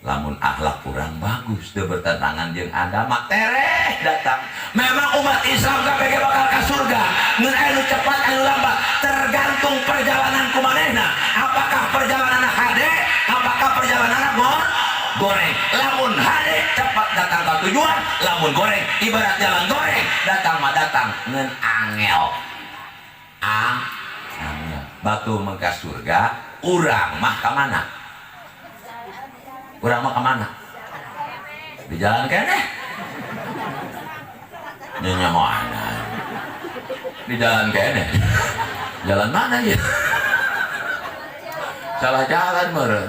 Lamun akhlak kurang bagus teu bertentangan jeung agama tereh datang. Memang umat Islam KPG bakal ka surga, ngan anu cepat anu lambat tergantung perjalanan kumanehna. Apakah perjalanan hade, apakah perjalanan goreng. Lamun hade cepat datang ke tujuan, lamun goreng ibarat jalan goreng, datang mah datang ngan angel. Angel. Batu mengka surga, urang mah ka mana? Urang mah kemana? Di jalan keneh. Nyenyahoana. Di jalan keneh. Jalan mana ya? Salah jalan meureun.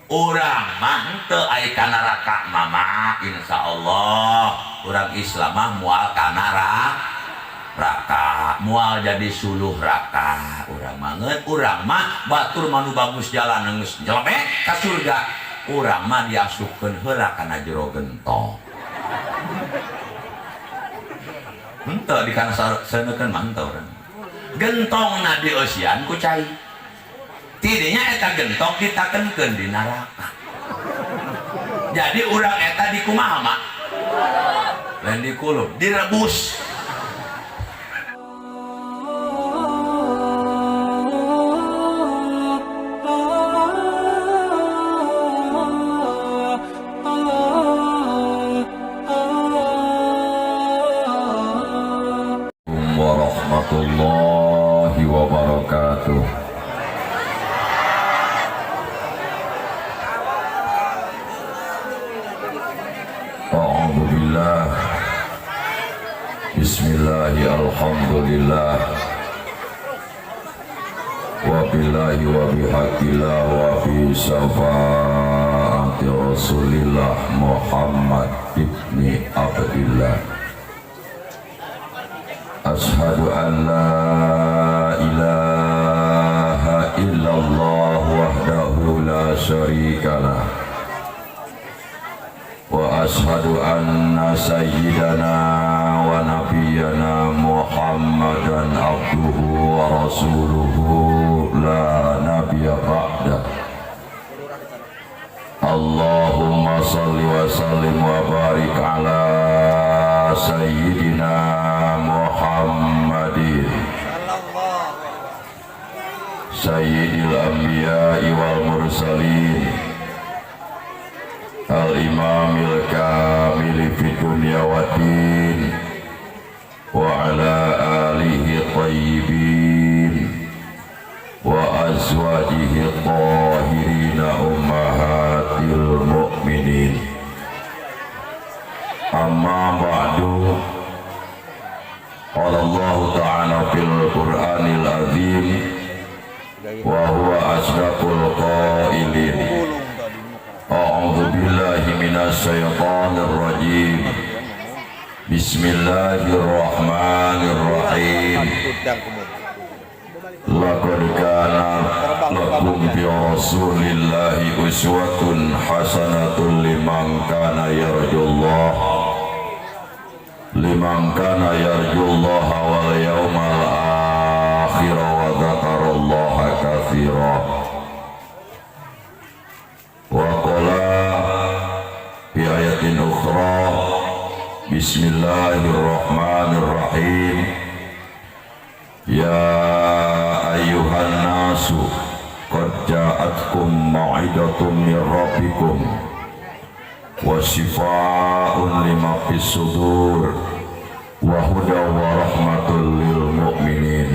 Urang mah henteu ai ka neraka mama, insyaallah urang Islam mah moal ka neraka, moal jadi suluh raka. Urang mah ngeun, urang mah batur mah nu bagus jalan geus nyelebek ka surga. Urang mah diasupkeun heula kana jero gentong. Henteu di kana seunekeun mah henteu urang. Gentongna dieusian ku cai. Tidinya eta gentong ditakenkeun di neraka. Jadi urang eta dikumaha mak? Lain dikulub, direbus. Warahmatullahi wabarakatuh. A'udzu billah. Bismillahi alhamdulillah. Wa billahi wa bihaqqillah wa bi syafaati Rasulillah Muhammad ibni Abdillah. Ashhadu an la ilaha illallah wahdahu la syarikalah wa ashhadu anna sayyidana wa nabiyyana Muhammadan abduhu wa rasuluhu la nabiyya ba'da. Allahumma salli wa sallim wa barik ala sayyidina Muhammadin sayyidil anbiya'i wal mursalin al imamil kamili fid dunya waddin wa ala alihi tayyibin wa azwajihi tahirina ummahatil mu'minin. Amma ba'du. Qala Allah ta'ala fil Qur'anil azim wa huwa asdaqul qailin. A'udzu billahi minasy syaithanir rajim. Bismillahirrahmanirrahim. Laqad kana lakum fi rasulillahi uswatun hasanatun liman kana yarjullah wal yawmal akhir wa dzakarallaha katsira. Wa qala fi ayatin ukhra bismillahirrahmanirrahim. Ya ayyuhan nasu qad ja'atkum mau'idatun min rabbikum wa shifaa'un lima fis sudur wa hudaw wa rahmatul lil mu'minin.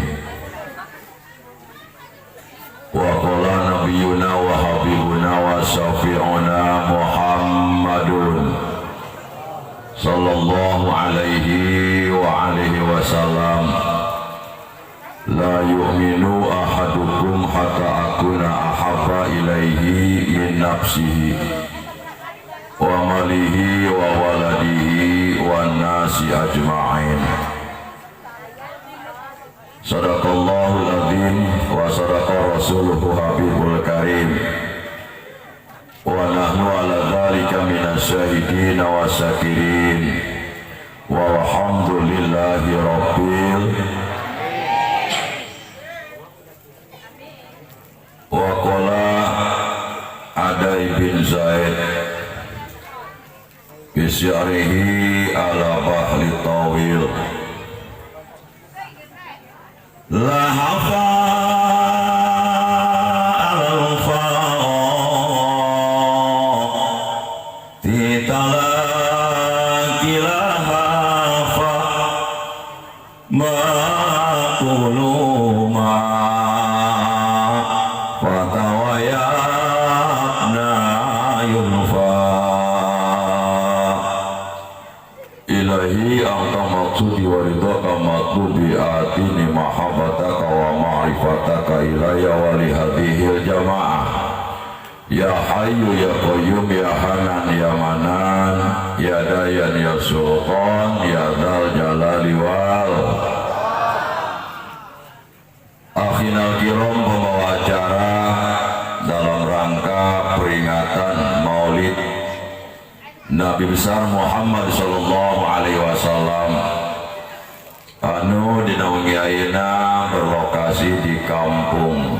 Wa qala nabiyyuna wa habibuna wa syafi'una Muhammadun sallallahu alaihi wa alihi wasallam. La yu'minu ahadukum hatta akuna ahabba ilaihi min nafsihi wa malihi wa waladihi wa nasi ajma'in. Sadaqallahul azim wa sadaqa rasuluhu habibul karim. Wa nahnu ala dzalika minasyahidin wa syakirin. Walhamdulillahi rabbil. Wa qala Adai bin Zaid bisyarihi ala bahri tawil la hafa alfa titalaki la hafa ma kuluma fatawayana yunfa ilahi anta maksudi wa ridhaka matlubi atini mahabbataka wa ma'rifataka ilayya wa li hadhil jamaah ya hayyu ya qayyum ya hanan ya manan ya dayan ya sultan ya dzal jalali wal akhinal kiram. Pembawa acara dalam rangka peringatan Maulid Nabi besar Muhammad sallallahu alaihi wasallam anu dina wengi ayeuna berlokasi di kampung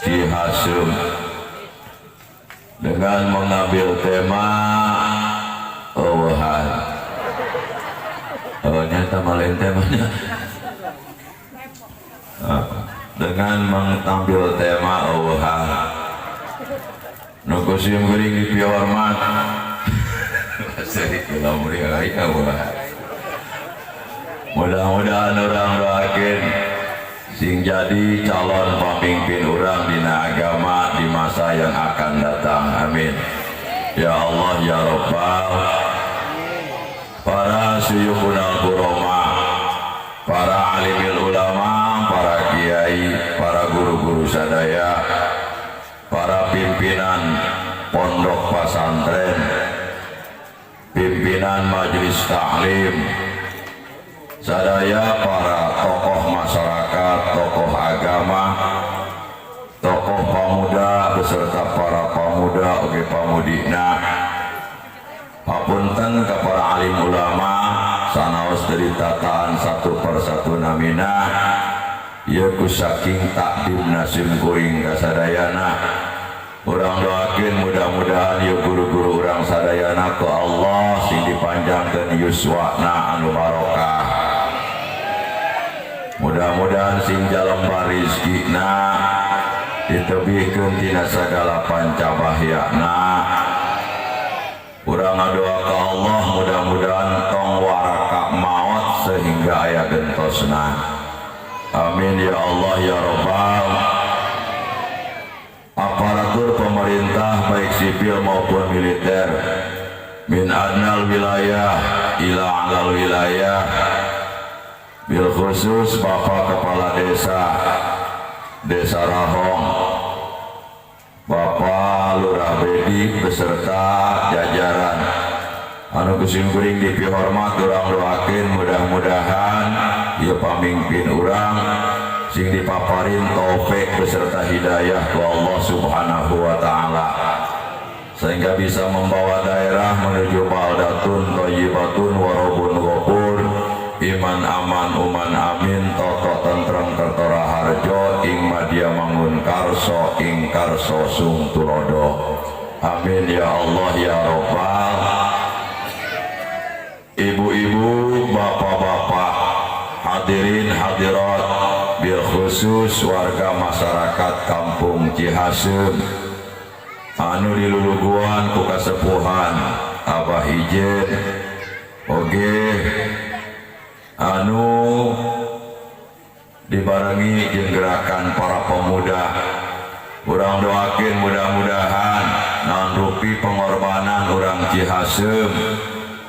Cihaseum dengan mengambil tema eueuhan. Oh, nyata malain temanya. Dengan mengambil tema eueuhan, nu ku sim kuring dipihormat. Mudah-mudahan urang doakeun sing jadi calon pemimpin urang dina agama di masa yang akan datang. Amin ya Allah ya Rabbal. Para suyukhunal kuroma, para alimil ulama, para kiai, para guru-guru sadaya, para pimpinan pondok pesantren, pimpinan majelis taklim sadaya, para tokoh masyarakat, tokoh agama, tokoh pemuda beserta para pemuda oge pamudina. Hapunten ke para alim ulama sanaos dari tataan satu persatu namina ieu ku saking takdim sim kuring kasadayana. Urang doakeun mudah-mudahan ieu guru-guru urang sadayana ku Allah sing dipanjangkeun yuswana anu barokah, mudah-mudahan sing jalembar rizkina, ditebihkeun tina sagala pancabahyana. Urang ngadoa ka Allah mudah-mudahan tong waraka maot sehingga aya gentosna. Amin ya Allah ya Rabbal. Aparatur pemerintah baik sipil maupun militer, min adnal wilayah ila a'lal wilayah, bil khusus Bapak Kepala Desa Desa Rahong, Bapak Lurah Bedi beserta jajaran anu ku sim kuring dipihormat, urang doakeun mudah-mudahan ieu pamimpin urang sing dipaparin taufik beserta hidayah ku Allah Subhanahu wa taala sehingga bisa membawa daerah menuju baldatun thayyibatun warobun ghafur, iman aman uman amin, toto tentrem kerto raharjo, ing madya mangun karso, ing karso sung tulodo. Amin ya Allah ya Rabbal. Ibu-ibu, bapak-bapak, hadirin hadirat, bil khusus warga masyarakat kampung Cihaseum anu diluluguan ku kasepuhan Abah Ijen oge anu dibarengi jeung gerakan para pemuda, urang doakeun mudah-mudahan naon rupi pengorbanan urang Cihaseum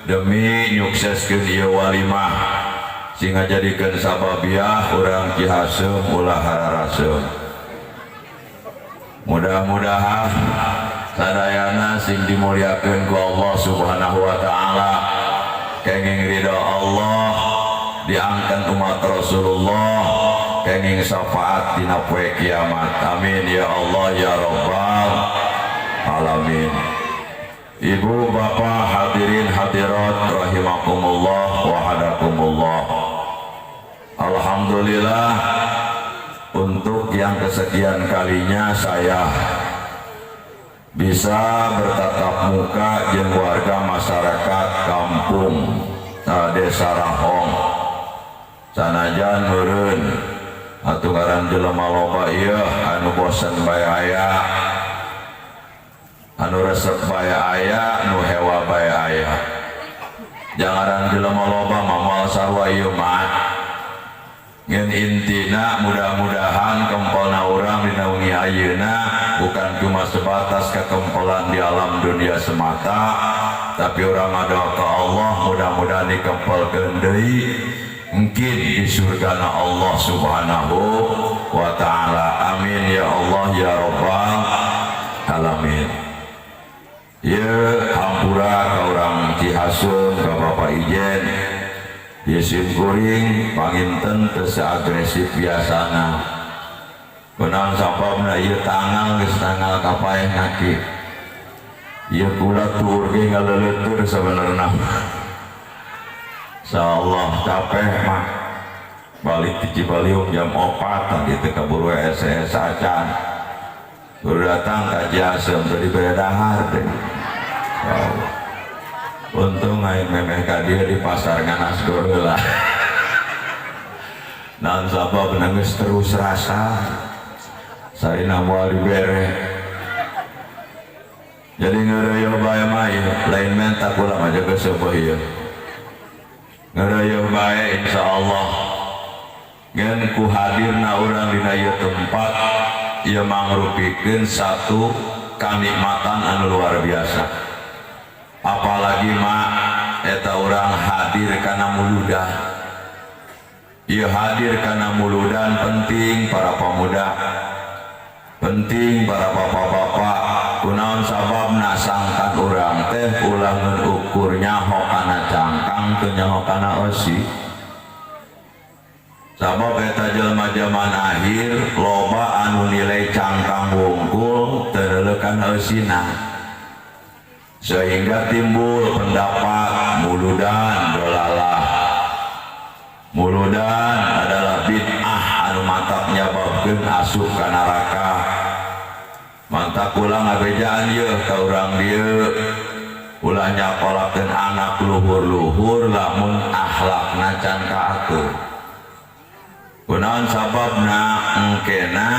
demi nyukseskeun ieu walimah sing ngajadikeun sababiah urang Cihaseum ulah hararaseum. Mudah-mudahan sadayana sing dimuliakeun ku Allah Subhanahu wa taala, kenging ridho Allah, diangkat umat Rasulullah, kenging syafaat dina poe kiamat. Amin ya Allah ya Rabbal alamin. Ibu bapak, hadirin hadirat rahimakumullah wa hadakumullah. Alhamdulillah, untuk yang kesekian kalinya saya Bisa bertatap muka jeung warga masyarakat kampung Desa Rahong. Sanajan meureun atuh ngaran jelema loba ieu, anu bosen bae aya, anu resep bae aya, nu hewa bae aya. Jangaran jelema loba mah moal sarua ieu mah. Ngan intina, mudah-mudahan kempelna urang dina wengi ayeuna bukan cuma sebatas kekempelan di alam dunia semata, tapi urang ada ke Allah, mudah-mudahan dikempelkeun deui mungkin di surgana Allah Subhanahu wa Ta'ala. Amin ya Allah ya Rabbal alamin. Ya, hampura ka urang Cihaseum, ka Bapak Ijen. Sim kuring panginten teu agresif biasana. Kunaon sababna? Ieu tanggal geus tanggal kapaeh ngaki. Ieu kula tuur ge ngaleuleuteur sabenerna. Insyaallah capek mah. Balik di Cibaliung jam 4 gitu, kaburu SS acan. Baru datang ka Ciasem tadi bere dahar deh. Insyaallah. Untung aing memeh ka dieu di pasar nganasgor heula. Naon sabab nangis terus rasa sarina moal dibere. Jadi ngeureuyoh bae mah ieu, lain menta kula mah jaga sepuh ieu. Ngeureuyoh bae, insyaallah. Ngan ku hadirna urang dina ieu tempat ieu mangrupikeun satu kanikmatan anu luar biasa. Apalagi mah eta urang hadir kana muludan. Ieu hadir kana muludan penting, para pemuda, penting para bapak-bapak. Kunaon sababna? Sangkan urang teh ulah ngeun ukur nyaho kana cangkang, teu nyaho kana eusi. Sabab eta jelema zaman akhir loba anu nilai cangkang wungkul, teu neuleukan eusina, sehingga timbul pendapat muludan dolalah, muludan adalah bid'ah anu matak nyababkeun asup ka neraka. Mantak kula ngabejaan yeuh ka urang dieu, ulah nyakolakeun anak luhur-luhur lamun akhlakna can kaatur. Kunaon sababna? Engkena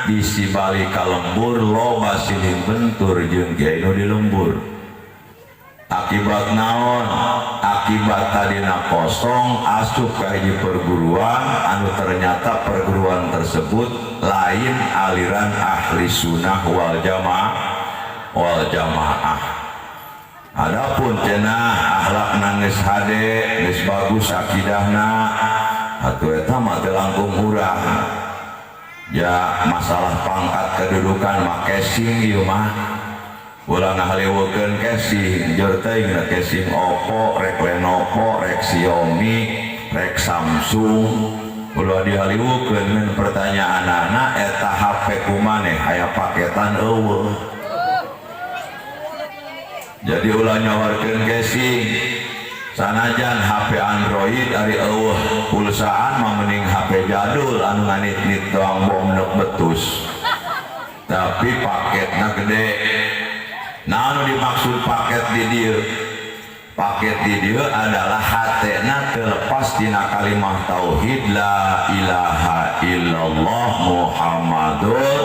bisi balik ka lembur loba silih bentur jeung kiai nu di lembur. Akibat naon? Akibat tadina kosong, asup ka hiji perguruan anu ternyata perguruan tersebut lain aliran ahli sunnah wal jamaah wal jamaah. Adapun cenah akhlak geus hade, geus bagus akidahna, atuh eta mah teu langkung urang. Ya, masalah pangkat kedudukan mah casing ieu mah, ulah ngahaliweukeun casing. Jeur teuing casing Oppo, rek Lenovo, rek Xiaomi, rek Samsung, ulah dihaliweukeun. Ngan pertanyaanana, eta HP kumaneh aya paketan euweuh? Jadi ulah nyawarkeun casing. Sanajan HP Android, ari euweuh pulsaan mah mending HP jadul anu nganit-nit doang, bom nek betus, tapi paketna gede. Nah, anu dimaksud paket di dieu, paket di dieu adalah hatena terlepas tina kalimah tauhid la ilaha illallah Muhammadur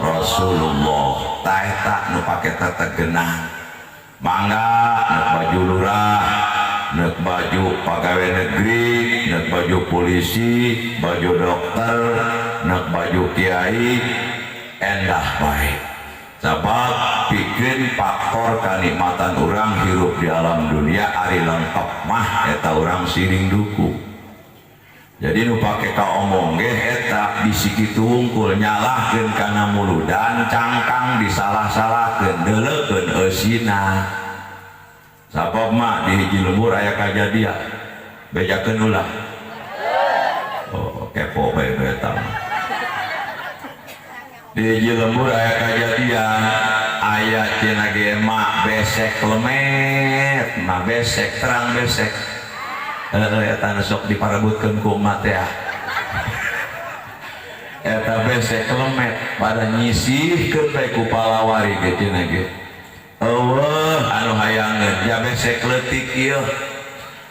Rasulullah. Tah, eta nu paketna teh genah. Mangga nek baju lurah, nek baju pegawai negeri, nek baju polisi, baju dokter, nek baju kiai, endah baik. Sebab bikin faktor kanikmatan urang hirup di alam dunia, ari lengkap mah eta urang siring duku. Jadi nu pake kaomong ge eta bisi kitu wungkul, nyalahkeun kana muludan cangkang disalah-salahkeun, deuleukeun eusina. Sabab mah di hiji lembur aya kajadian, bejakeun ulah. Oh, kepo bae nu eta mah. Di hiji lembur aya kajadian, aya cenah ge mak besek lemet mah, besek terang, besek. Heeh, eta nu sok diparebutkeun ku umat ya. Eta besek lemet. Pada nyisihkeun bae ku palawari ge cenah ge. Eueuh anu hayangeun ya besek leutik ieu.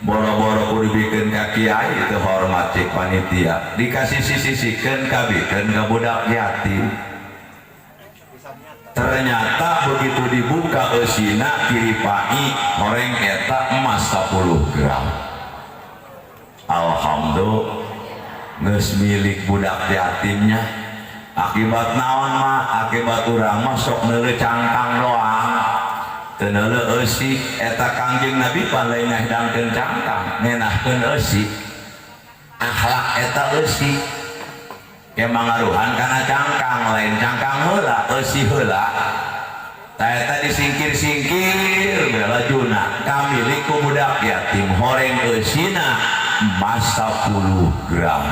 Boro-boro kudu dibikeun ka kiai teu hormat cik panitia. Dikasih sisi-sisikeun kabikeun ka budak yatim. Ternyata begitu dibuka eusina kiripai horeng eta emas 10 gram. Alhamdulillah geus milik budak yatimnya. Akibat naon mah? Akibat urang mah sok neuleuh cangkang doang. Teu neuleuh eusi eta Kangjeng Nabi pan lain ngahidangkeun cangkang, ngenahkeun eusi. Akhlak eta eusi. Ke mangaruhan kana cangkang, lain cangkang heula, eusi heula. Tah eta disingkir-singkir bela juna kamilik ku budak yatim horeng eusina emas 10 gram.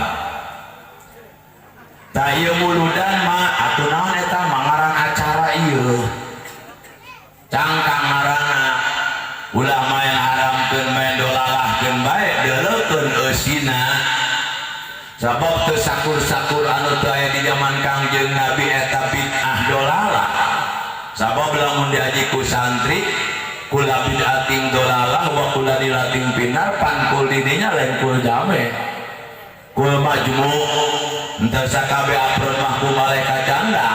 Tah ieu muludan mah atuh naon eta mangaran acara ieu. Cangkang ngaranna ulah main haramkeun main dolalahkeun bae deuleukeun eusina. Sabab teu sakur-sakur anu teu aya di zaman Kangjeng Nabi eta bid'ah dolalah. Sabab lamun diaji ku santri kula bid'atin dolalah wa kula dilatin pinar pan kul didinya lain kul jame. Kul majmu henteu sakabeh apron mah ku malaikat janda.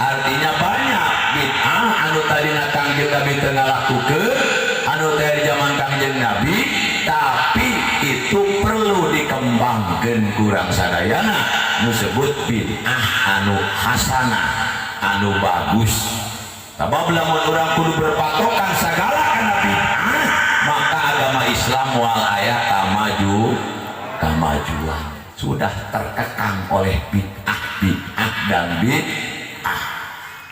Artinya banyak bid'ah anu tadina Kangjeng Nabi teu ngalakukeun anu teh di zaman Kangjeng Nabi, tapi itu perlu dikembangkeun kurang sadayana nu sebut bid'ah anu hasanah anu bagus. Sabab lamun urang kudu berpatokan sagala kana bid'ah, maka agama Islam moal aya kamaju kamajuan. Sudah terkekang oleh bid'ah, bid'ah dan bid'ah.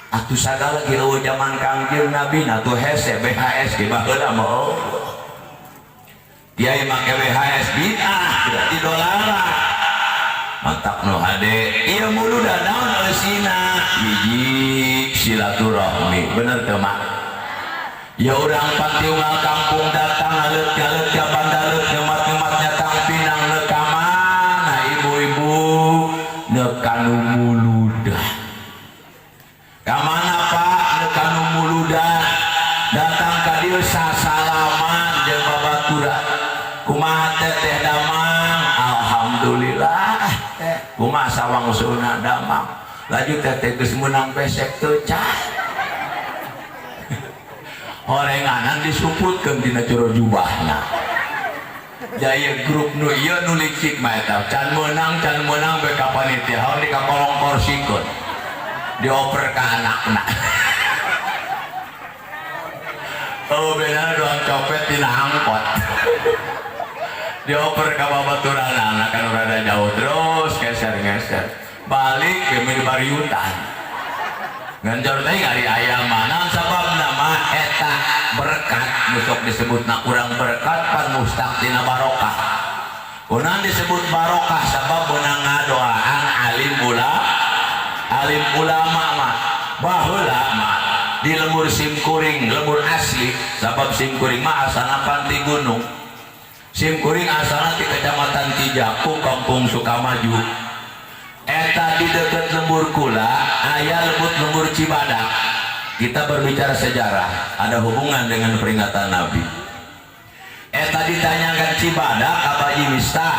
Atuh sagala ge eueuh zaman Kangjeng Nabi atuh hese BHS ge baheula mah eueuh. Kiai make BHS bid'ah berarti dolalah. Mantap nu hade ieu muludan naon eusina hiji silaturahmi bener teu mak? Ya urang patiunggal kampung datang aleut-aleut ka bandaleut ngemat-ngemat nyatang pinang neuk ka mana ibu-ibu neuk kanu muludan. Ka mana Pak neuk kanu muludan datang ka dieu sasalaman jeung babaturan. Kumaha teh teh damang? Alhamdulillah teh. Kumaha sawangsulna damang? Laju teh teh geus meunang pesek teu can. Horenganan disumputkeun dina jero jubahna. Jaya grup nu ieu nu licik mah eta can meunang be ka panitia haur di kakolong korsikeun. Dioper ka anakna. Oh benar doang copet dina angkot. Dioper ka babaturanana kan rada jauh terus geser-geser. Balik ke bariutan. Nganjor teh ngari aya mana sabab nama eta berkat nu sok disebutna urang berkat pan mustaq tina barokah. Kunaon disebut barokah sabab meunang ngadoaan alim alim ulama mah baheula mah di lembur simkuring lembur asli sabab simkuring mah asalna pan ti gunung. Simkuring asalna ti Kecamatan Cijaku Kampung Sukamaju. Eta di dekat lembur kula aya lembut lembur Cibadak. Kita berbicara sejarah, ada hubungan dengan peringatan Nabi. Eta ditanyakan Cibadak ka Baji Mista,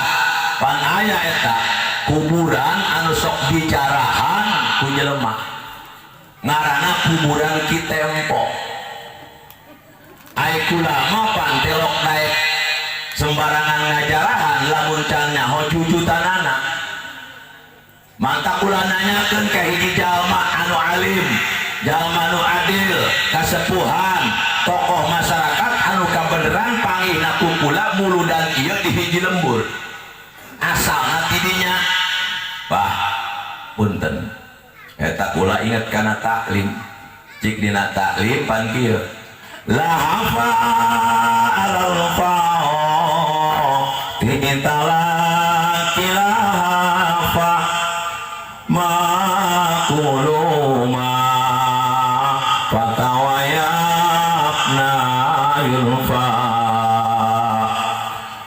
pan aya eta kuburan anu sok bicarahan ku jelema. Ngaranna kuburan Ki Tempo. Ai kula mah pan telok naik sembarangan ngajarahan lamun can nyaho jujutanana. Mantap kula nanyakeun ka hiji jalma anu alim, jalma anu adil, kasepuhan, tokoh masyarakat anu kabeneran panggihna ku kula muludan ieu di hiji lembur. Asalna ti dinya. Bah, punten. Eta kula inget kana taklim. Cik dina taklim pan kieu. Lahafa alal fao titala kilafa makuluma fatawayabna yulfa.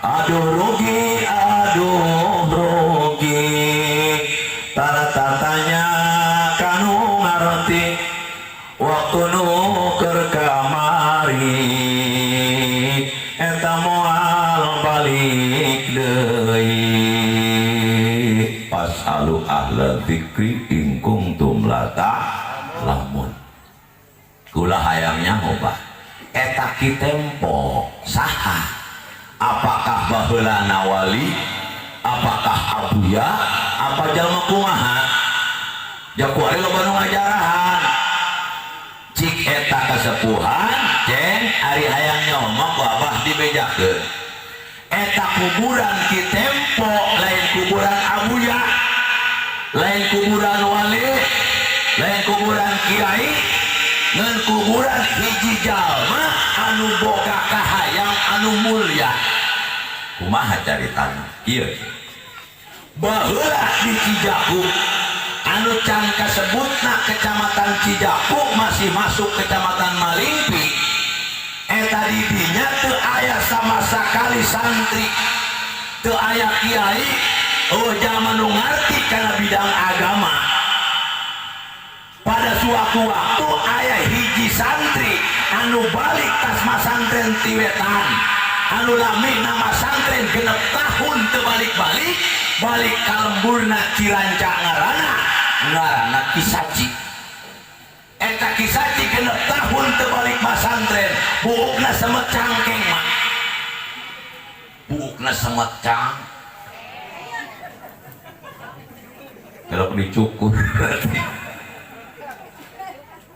Aduh rugi tara tatanya Waktu nu keur kamari eta moal balik deui. Fasalu ahla dzikri in kuntum la ta'lamun. Kula hayang nyaho bah, eta Ki Tempo saha? Apakah baheulana wali? Apakah abuya? Apa jalma kumaha? Jakuari loba nu ngajarahan cik eta kasepuhan ceng ari hayang nyaho mah ku abah dibejakeun. Eta kuburan Ki Tempo lain kuburan abuya, lain kuburan wali, lain kuburan kiai, ngan kuburan hiji jalma anu boga kahayang anu mulia. Kumaha caritana? Ieu baheula di Cijaku anu can kasebutna kecamatan Cijaku, masih masuk kecamatan Malingping. Eta di dinya teu aya sama sekali santri, teu aya kiai, oh jalma nu ngarti kana bidang agama. Pada suatu waktu aya hiji santri anu balik tas masantren ti wetan, anu lami nama santren 6 tahun teu balik-balik, balik ka lemburna Ciranca, ngaranna ngaranna Ki Saci. Eta Ki Saci 6 tahun teu balik masantren, buukna semet cangkeng mah, buukna semet cang kalau dicukur berarti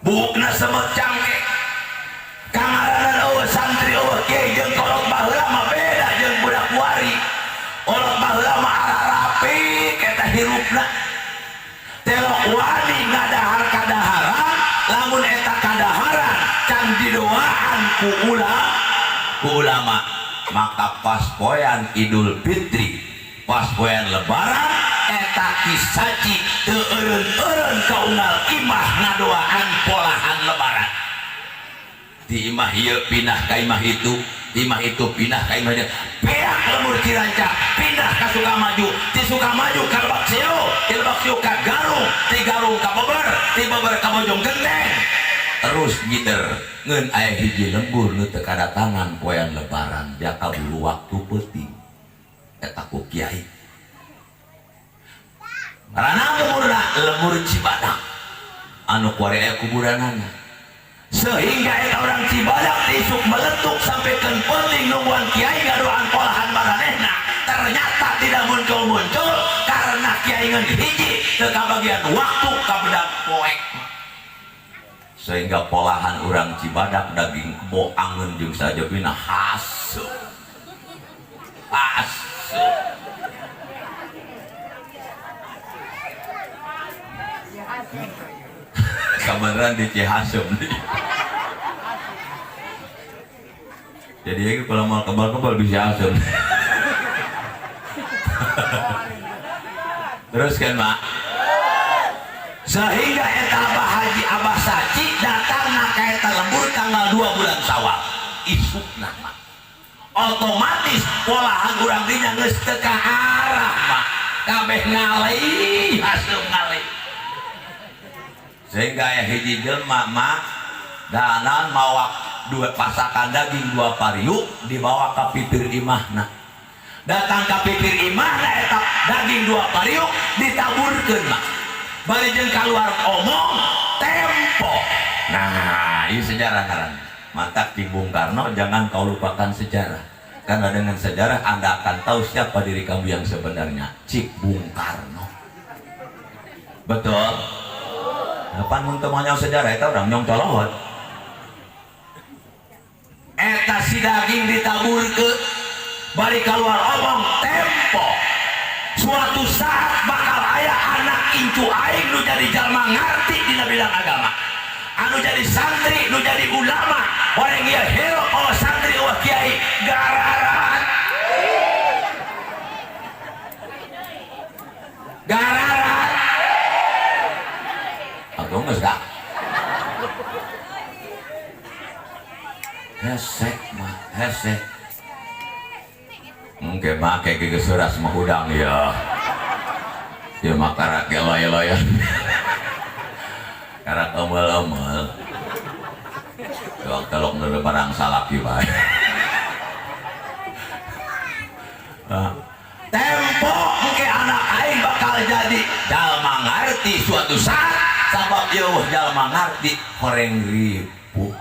buukna semet cangkeng. Kangaranan eueuh santri, eueuh kiai, jeung kolot baheula mah beda jeung budak kuari. Kolot baheula mah ararapi eta hirupna, telok wani ngadahar kadaharan lamun eta kadaharan can didoaan ku ulama. Maka pas poean Idul Fitri, pas poean Lebaran, eta Ki Saci teu eureun-eureun ka unggal imah ngadoaan polahan Lebaran. Di imah ieu pindah ka imah itu, di imah itu pindah ka imah ieu, beak lembur Ciranca pindah ka Sukamaju, di Sukamaju ka Lebaksiu, di Lebaksiu ka Garung, di Garung ka Beber, di Beber ka Bojong Genteng, terus ngider. Ngeun aya hiji lembur nu teu kadatangan poean Lebaran, jaka buru waktu peuting. Eta ku kiai ngaranna lemburna lembur Cibadak anu kuari aya kuburanana, sehingga eta orang Cibadak isuk meletuk sampai ke penting nungguan kiai ngadoan polahan maranehna, ternyata tidak muncul-muncul karena kiai ngan hiji teu kabagian waktu kabedak poek, sehingga polahan orang Cibadak daging kebo angeun jeung sajabina haseup haseup. Kabeneran di Cihasem nih. Jadi ya kalau mau kebal-kebal bisa asem. Terus kan mak, sehingga eta Abah Haji Abah Saci datang ka eta lembur tanggal 2 bulan Syawal isukna mak, otomatis polahan urang dinya geus teu ka arah mak, kabeh ngalih haseup ngalih, sehingga aya hiji jelema mak danan mawa dua pasakan daging 2 pariuk dibawa ka pipir imahna. Datang ka pipir imahna eta daging 2 pariuk ditaburkeun mak, bari jeung kaluar omong tempo. Nah, ini sejarah ngaran mantak di Bung Karno, jangan kau lupakan sejarah, karena dengan sejarah Anda akan tahu siapa diri kamu yang sebenarnya. Cik Bung Karno, betul. Kapan mun teu maenya sejarah eta urang nyong colohot. Eta si daging ditaburkeun bari keluar omong tempo, suatu saat bakal aya anak incu aing nu jadi jalma ngarti dina bidang agama, anu jadi santri, nu jadi ulama. Orang ieu hero, oh santri, oh kiai gararat gararat atau geus kak hesek mah hesek. Mungkin make geus seuras mah hudang ya. Ya mah karak loy-loy. Karak emel-emel. Doang telok nu barang salaki bae. Tempo engke anak aing bakal jadi jalma ngarti suatu saat sabab ieu jalma ngarti horeng ripuh.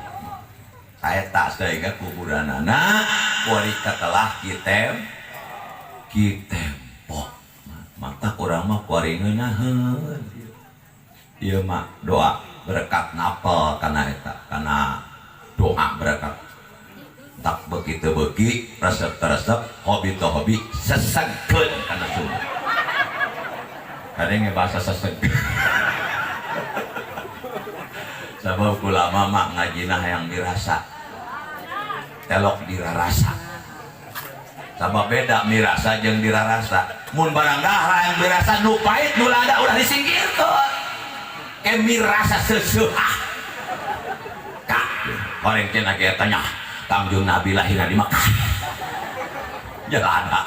Eta sehingga kuburanana kuari katelah kitempo. Mata kurang mah kuari ngeunaheun. Ieu mah doa berkat napel kana eta, kana doa berkat. Tak begitu beki, resep teresep, hobi to hobi, sesegkeun kana surga. Kadang bahasa sesegkeun. Sabab ulama mah ngajina hayang dirasa. Telok dirarasa. Sabab beda mirasa jeung dirarasa. Mun barang dahar yang dirasa nu pahit nu lada ulah disingkirkeun. Ke mirasa seseuhah. Kak, orang cenah ge tanya, Kangjeng Nabi lahirna di Makkah. Ya lada.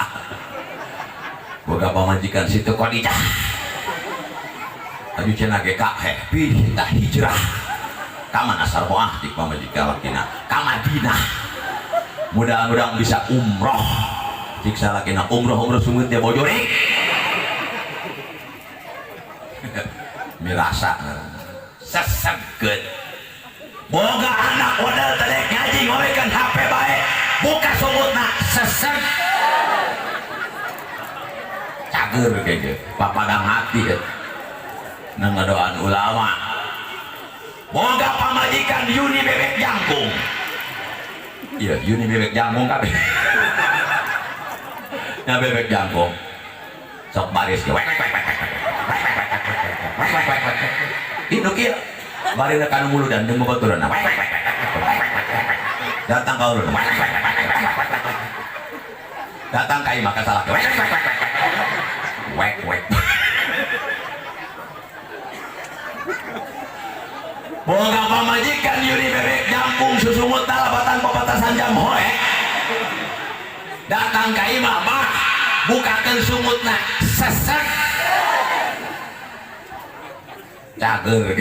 Boga pamajikan Siti Khadijah. Aju cenah ge kak happy kita hijrah. Ka mana sarboah di pamajikan lakina? Ka Madinah. Mudah-mudahan bisa umroh. Siksa lakina umroh-umroh sungut dia bojorik. Mirasa sesegkeun. Boga anak modal telek ngaji ngomekan HP bae, buka sungutna seseg. Cager kege, papadang hati eta. Nang ngadoan ulama. Boga pamajikan Yuni bebek jangkung. Iya, Yuni bebek jangkung kabeh. Nya bebek jangkung. Sok baris ge wek wek wek wek wek wek wek wek wek. Induk ieu. Barina kana muludan jeung babaturan. Wek wek wek wek wek. Datang ka urang. Wek wek wek wek wek. Datang ka imah ka salaki. Wek wek wek wek wek wek. Boga pamajikan Yuni bebek jangkung susungut talabatan papatasan jam hoe. Datang ka imah bah, bukakeun sungutna sesek. Cager.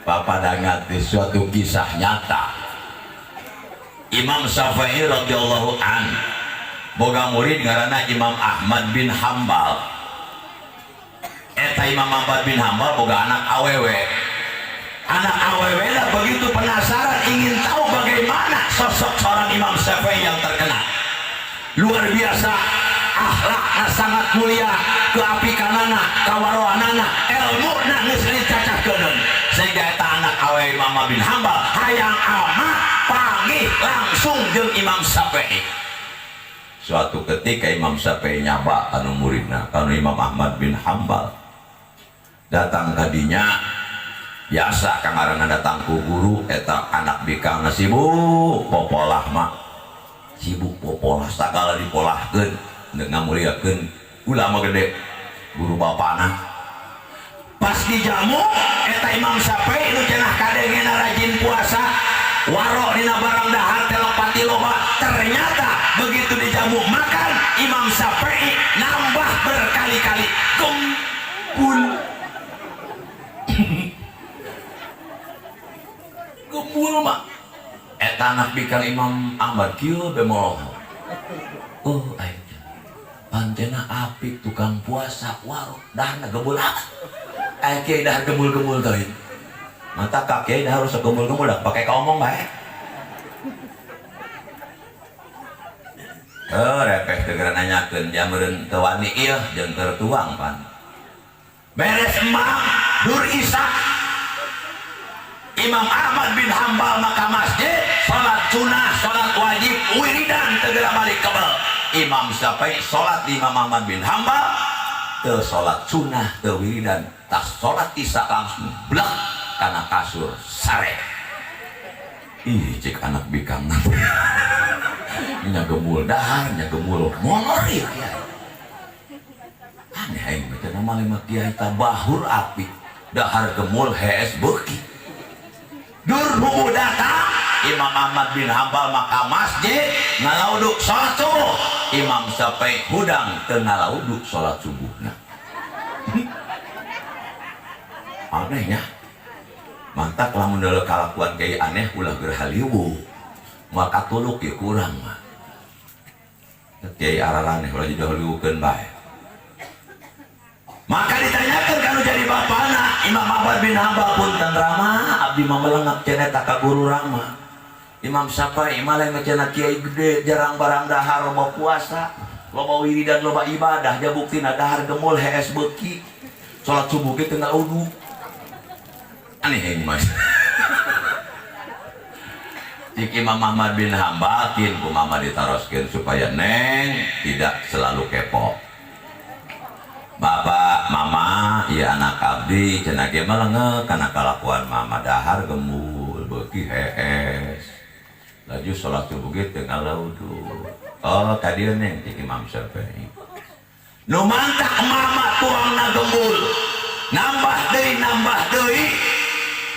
Bapak di suatu kisah nyata. Imam Syafi'i radhiyallahu an boga murid ngaranna Imam Ahmad bin Hambal. Eta Imam Ahmad bin Hambal boga anak awewe. Anak awewe lah begitu penasaran ingin tahu bagaimana sosok seorang Imam Syafi'i yang terkenal. Luar biasa, akhlakna sangat mulia, keapikanana, kawaroanana, elmuna geus dicacahkeun. Sehingga eta anak awewe Imam Ahmad bin Hambal hayang amat panggih langsung jeung Imam Syafi'i. Suatu ketika Imam Syafi'i nyaba kanu muridna, kanu Imam Ahmad bin Hambal. Datang kadinya biasa kang arangan datang ku guru eta anak bikangna sibuk popolah mah. Sibuk popolah sagala dipolahkeun ngamuliakeun ulama gede guru bapana. Pas dijamu eta Imam Syafi'i nu cenah kadengena rajin puasa waro dina barang dahar telok pati loba, ternyata begitu dijamu makan Imam Syafi'i nambah berkali-kali gembul. Gembul mah eta anak bikang Imam Ahmad kieu be moloho. Oh aing pantena apik tukang puasa waro dahna gembul amat. Aing kiai dahar gembul-gembul teuing. Mata kak kiai dahar harus gembul-gembul dah pakai kaomong bae. Oh repeh teu geura nanyakeun jameureun teu wani ieu jeung keur tuang pan. Beres emang dur isak Imam Ahmad bin Hambal maka masjid salat sunnah salat wajib wiridan tegera balik kebel. Imam Syafi'i salat di Imam Ahmad bin Hambal teu salat sunnah teu wiridan tas salat isya langsung blek kana kasur sare. Ih cek anak bikang nya gemul dahar nya gemul molor ieu kiai. Aneh aing mah cenah mah lima kiai tabahur apik dahar gemul hees beuki. Dur hubu datang Imam Ahmad bin Hambal maka masjid ngalauduk salat subuh. Imam Syafi'i hudang teu ngalauduk salat subuhna. Anehnya. Mantak lamun deuleu kalakuan kiai aneh, ulah geur haliwu, moal katuluk ye kurang mah. Kiai araraneh ulah jadi haliwukeun bae. Maka ditanyakan kalau jadi bapana Imam Ahmad bin Hambal, "Punten Rama, abdi mah melengap cenah ka guru Rama." Imam Syafi'i malah cenah kiai gede, jarang barang dahar, loba puasa, loba wiridan, loba ibadah, ja buktina dahar gemul, hees beuki, salat subuh ge teu ngaudu. Aneh mas. Cik Imam Ahmad bin Hambal, kin ku mama ditaroskeun supaya neng tidak selalu kepo. "Bapak, mama, iya anak abdi cenah ge melenge kana kalakuan mama, dahar gemul, beuki hees, laju sholat subuh ge teu ngalaudu." "Oh, ka dieu neng," cik Imam Syafi'i. Nu mantak mama tuangna gembul, nambah deui, nambah deui,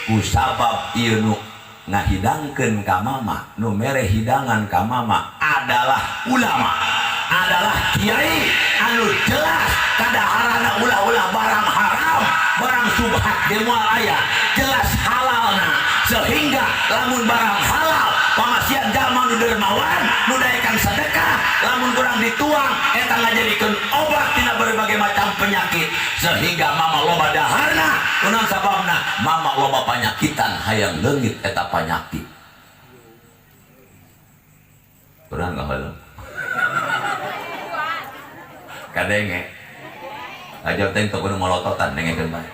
ku sabab ieu nu ngahidangkeun ka mama, nu mere hidangan ka mama adalah ulama, adalah kiai anu jelas kadaharana ulah-ulah barang haram, barang subhat di moal aya, jelas halalna. Sehingga lamun barang halal pamasihan jalma nu dermawan, nu daekan sedekah, lamun kurang dituang eta ngajadikeun obat tina berbagai macam penyakit, sehingga mama loba daharna. Kunaon sababna? Mama loba panyakitan, hayang leungit eta panyakit. Kurang enggak kadenge aja teh teu kudu molototan, dengekeun bae.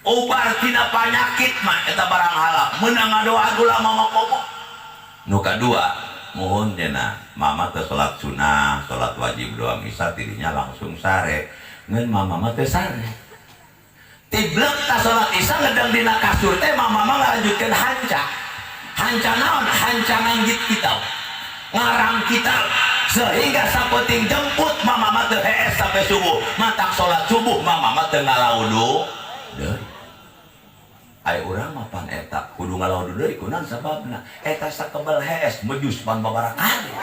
Obat tina penyakit mah eta barang halal, meunang ngadoa gula mama komo. Nu kadua, "Mohon," cenah, "mama teh salat sunah, salat wajib doang Isya, tidinya langsung sare." Ngan mama mah teh sare. Tiblek ta salat Isya, ngedeng dina kasur teh, mama mah ngalanjutkeun hanca. Hanca naon? Hanca nganggit kitab, ngarang kitab, sehingga sapeting jemput mama mah teu hees sampai subuh. Matak salat subuh mama mah teu ngalaudu deui. Ai urang mah pan eta kudu ngalaudu deui. Kunaon sababna? Eta sakebel hees mejus pan babaraha kali,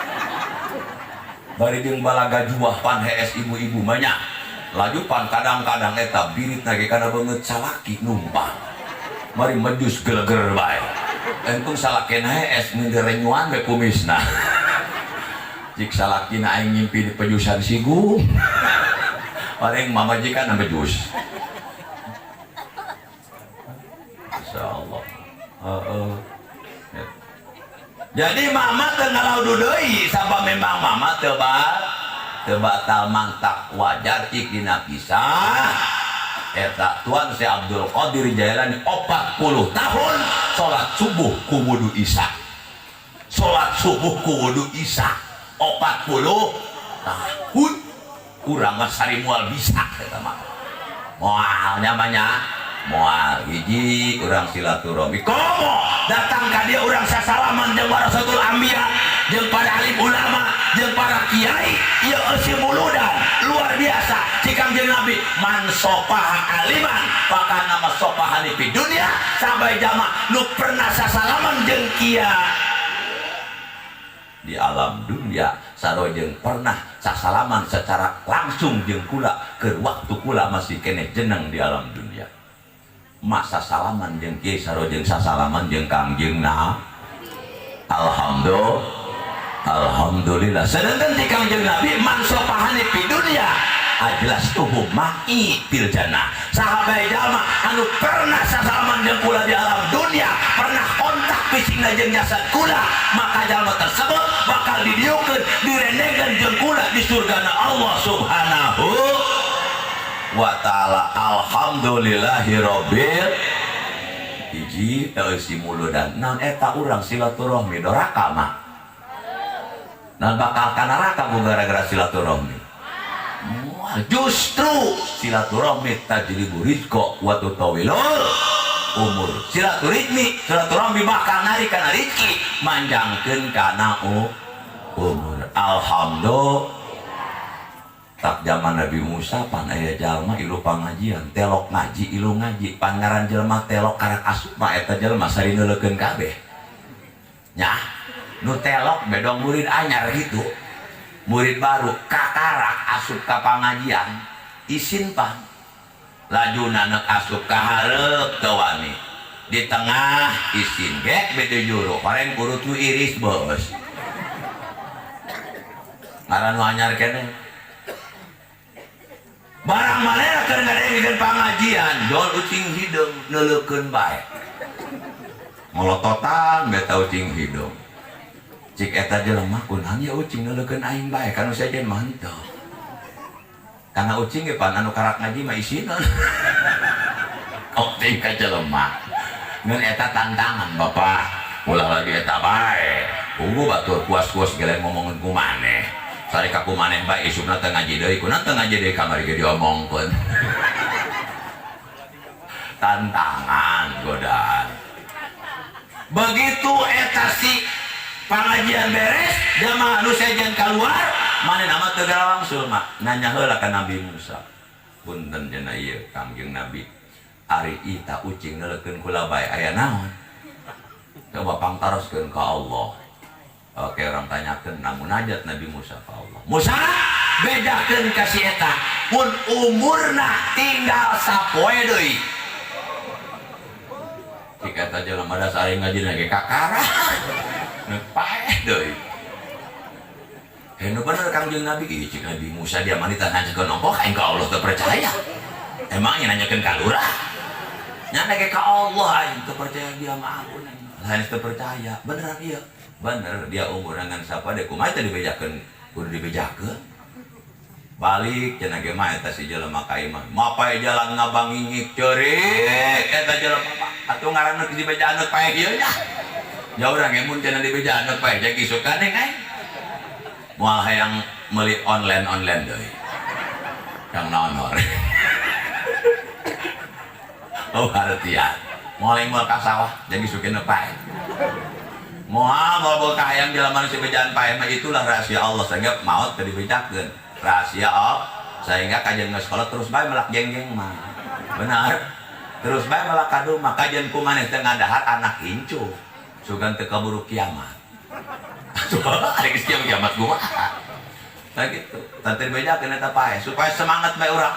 bari jeung balaga juah pan hees ibu-ibu banyak. Laju pan kadang-kadang eta birit ge kana beungeut salaki numpang, mari mejus geleger bae. Entung salakina hees, ngerenyuan we kumisna. Jik salakina, "Aing ngimpi di pejusan sigung." Paling mamajikan mejus. Insyaallah. Heeh. Ya. Jadi mama teu ngalaudu deui sabab memang mama teu teu batal. Mantak wajar cik dina kisah eta Tuan Syekh Abdul Qadir Jailani 40 tahun salat subuh ku wudu Isya, salat subuh ku wudu Isya 40 tahun. Kurang mah sari moal bisa eta mah, moal nyamanya moal. Hiji, urang silaturahmi, komo datang ka dia urang sasalaman jeung warasatul anbiya, jeung para alim ulama, jeung para kiai. Ieu eusi muludan luar biasa. Cik Kangjeng Nabi, "Man sofaha aliman faka'annama sofahani fi dunya." Sampai jama nu pernah sasalaman jeung kiai di alam dunia sarua jeung pernah sasalaman secara langsung jeung kula ke waktu kula masih kene jeneng di alam dunia. Masa salaman jeung kiai sarua jeung sasalaman jeung Kangjeng. Nah, alhamdulillah, alhamdulillah. Sedangkan di Kangjeng Nabi, "Man sofahani fi dunya ajlastuhu ma'i fil jannah." Sahabat jalma anu pernah sasalaman jeung kula di alam dunia, pernah kontak fisikna jeung jasad kula, maka jalma tersebut bakal didiukeun, direndegan jeung kula di surgana Allah Subhanahu wa Ta'ala. Alhamdulillahirabbil. Hiji, eusi muludan. Naon eta? Urang silaturahmi, doraka mah naon bakal ka neraka ku gara-gara silaturahmi? Wah, justru silaturahmi tajlibu rizqa wa tutawilul umur. Silaturahmi, silaturahmi bakal narik kana rizki, manjangkeun kana umur. Alhamdulillah. Tak zaman Nabi Musa pan aya jalma ilu pangajian, telok ngaji, ilu ngaji. Pangaran jelma telok karak asup mah eta jelma sari neuleukeun kabeh nya. Nu telok bedong murid anyar gitu, murid baru kakarak asup ka pangajian, isin pan. Lajuna neuk asup ka hareup teu wani. Di tengah isin ge beda juru. Horeng urut nu iris beus. Ngaran nu anyar keneh. Barang manehna keur ngadengkeun pangajian, jol ucing hideung neuleukeun bae. Ngolototan beta ucing hideung. Cik eta jelema kunaon ya ucing neuleukeun aing bae kan sejen mah henteu. Karena ucing ge pan anu karak ngaji mah isineun. Ucing ka jelema. Ngan eta tantangan bapak, ulah lagi eta bae. Tunggu batur puas-puas gelen ngomongin ku maneh. Sari ka ku maneh bae isukna teu ngaji deui, kunaon teu ngaji deui kamari ge diomongkeun. Tantangan godaan. Begitu eta si pangajian beres, jamaah nu sejen keluar, manehna mah teu langsung mah nanya heula ka Nabi Musa. Punten cenah ieu Kangjeng Nabi. Ari ita ucing neuleukeun kula bae aya naon? Coba pangtaroskeun ka Allah. Oke, orang tanyakeun nah munajat Nabi Musa ka Allah. Musa bejakeun ka si eta mun umurna tinggal sapoe deui. Cik eta jelema dasar ngaji ge kakara. Neuk paeh deui. Nu bener Kangjeng Nabi, ih cik Nabi Musa dia mah ditanyakeun nombok aing ka Allah teu percaya. Emangnya nanyakeun ka lurah? Nya ge ka Allah aing teu percaya dia mah ampun aing. Lain teu percaya, beneran ieu. Bener dia umur ngan sapa deui kumaha teh dibejakeun kudu dibejakeun. Balik cenah ge mah eta si jelema ka imah. Mapai jalan ngabangingik ceurik eta jelema mah. Atuh ngaranna dibejaan paeh ieu nya. Ya urang ge mun cenah dibejaan paeh jadi isukan aing. Moal hayang meuli online-online deui. Yang naon hore. Oh artian. Moal moal ka sawah jadi sukeun paeh. Moal moal boga hayang jelema nu dibejaan paeh mah itulah rahasia Allah sehingga maot teu dibejakeun. Rahasia Allah sehingga kajian geus sekolah terus bae melak jengjeng mah. Benar. Terus bae melak kadu mah kajian ku maneh teu ngadahar anak incu. Sugan teu kaburu kiamat. Ari geus kiamat kumaha. Nah gitu. Teu dibejakeun eta paeh supaya semangat bae urang.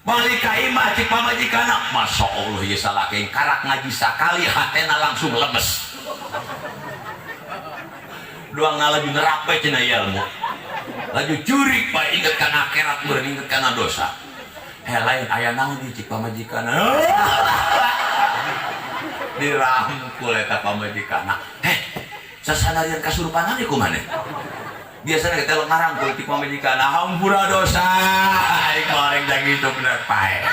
Balik ka imah cik pamajikanna, Masya Allah ieu salaki karak ngaji sakali hatena langsung lemes. Doang laju nerap bae cenah ilmu. Laju curik bae inget kana akhirat meureun inget kana dosa. Heh lain aya naon ieu cik pamajikanna. Dirangkul eta pamajikanna. Heh, sasanarian kasurupan ku maneh? Biasanya kita ngarangkul cik pamajikanna, hampura dosa. Aing mah orang jang itu bener pae.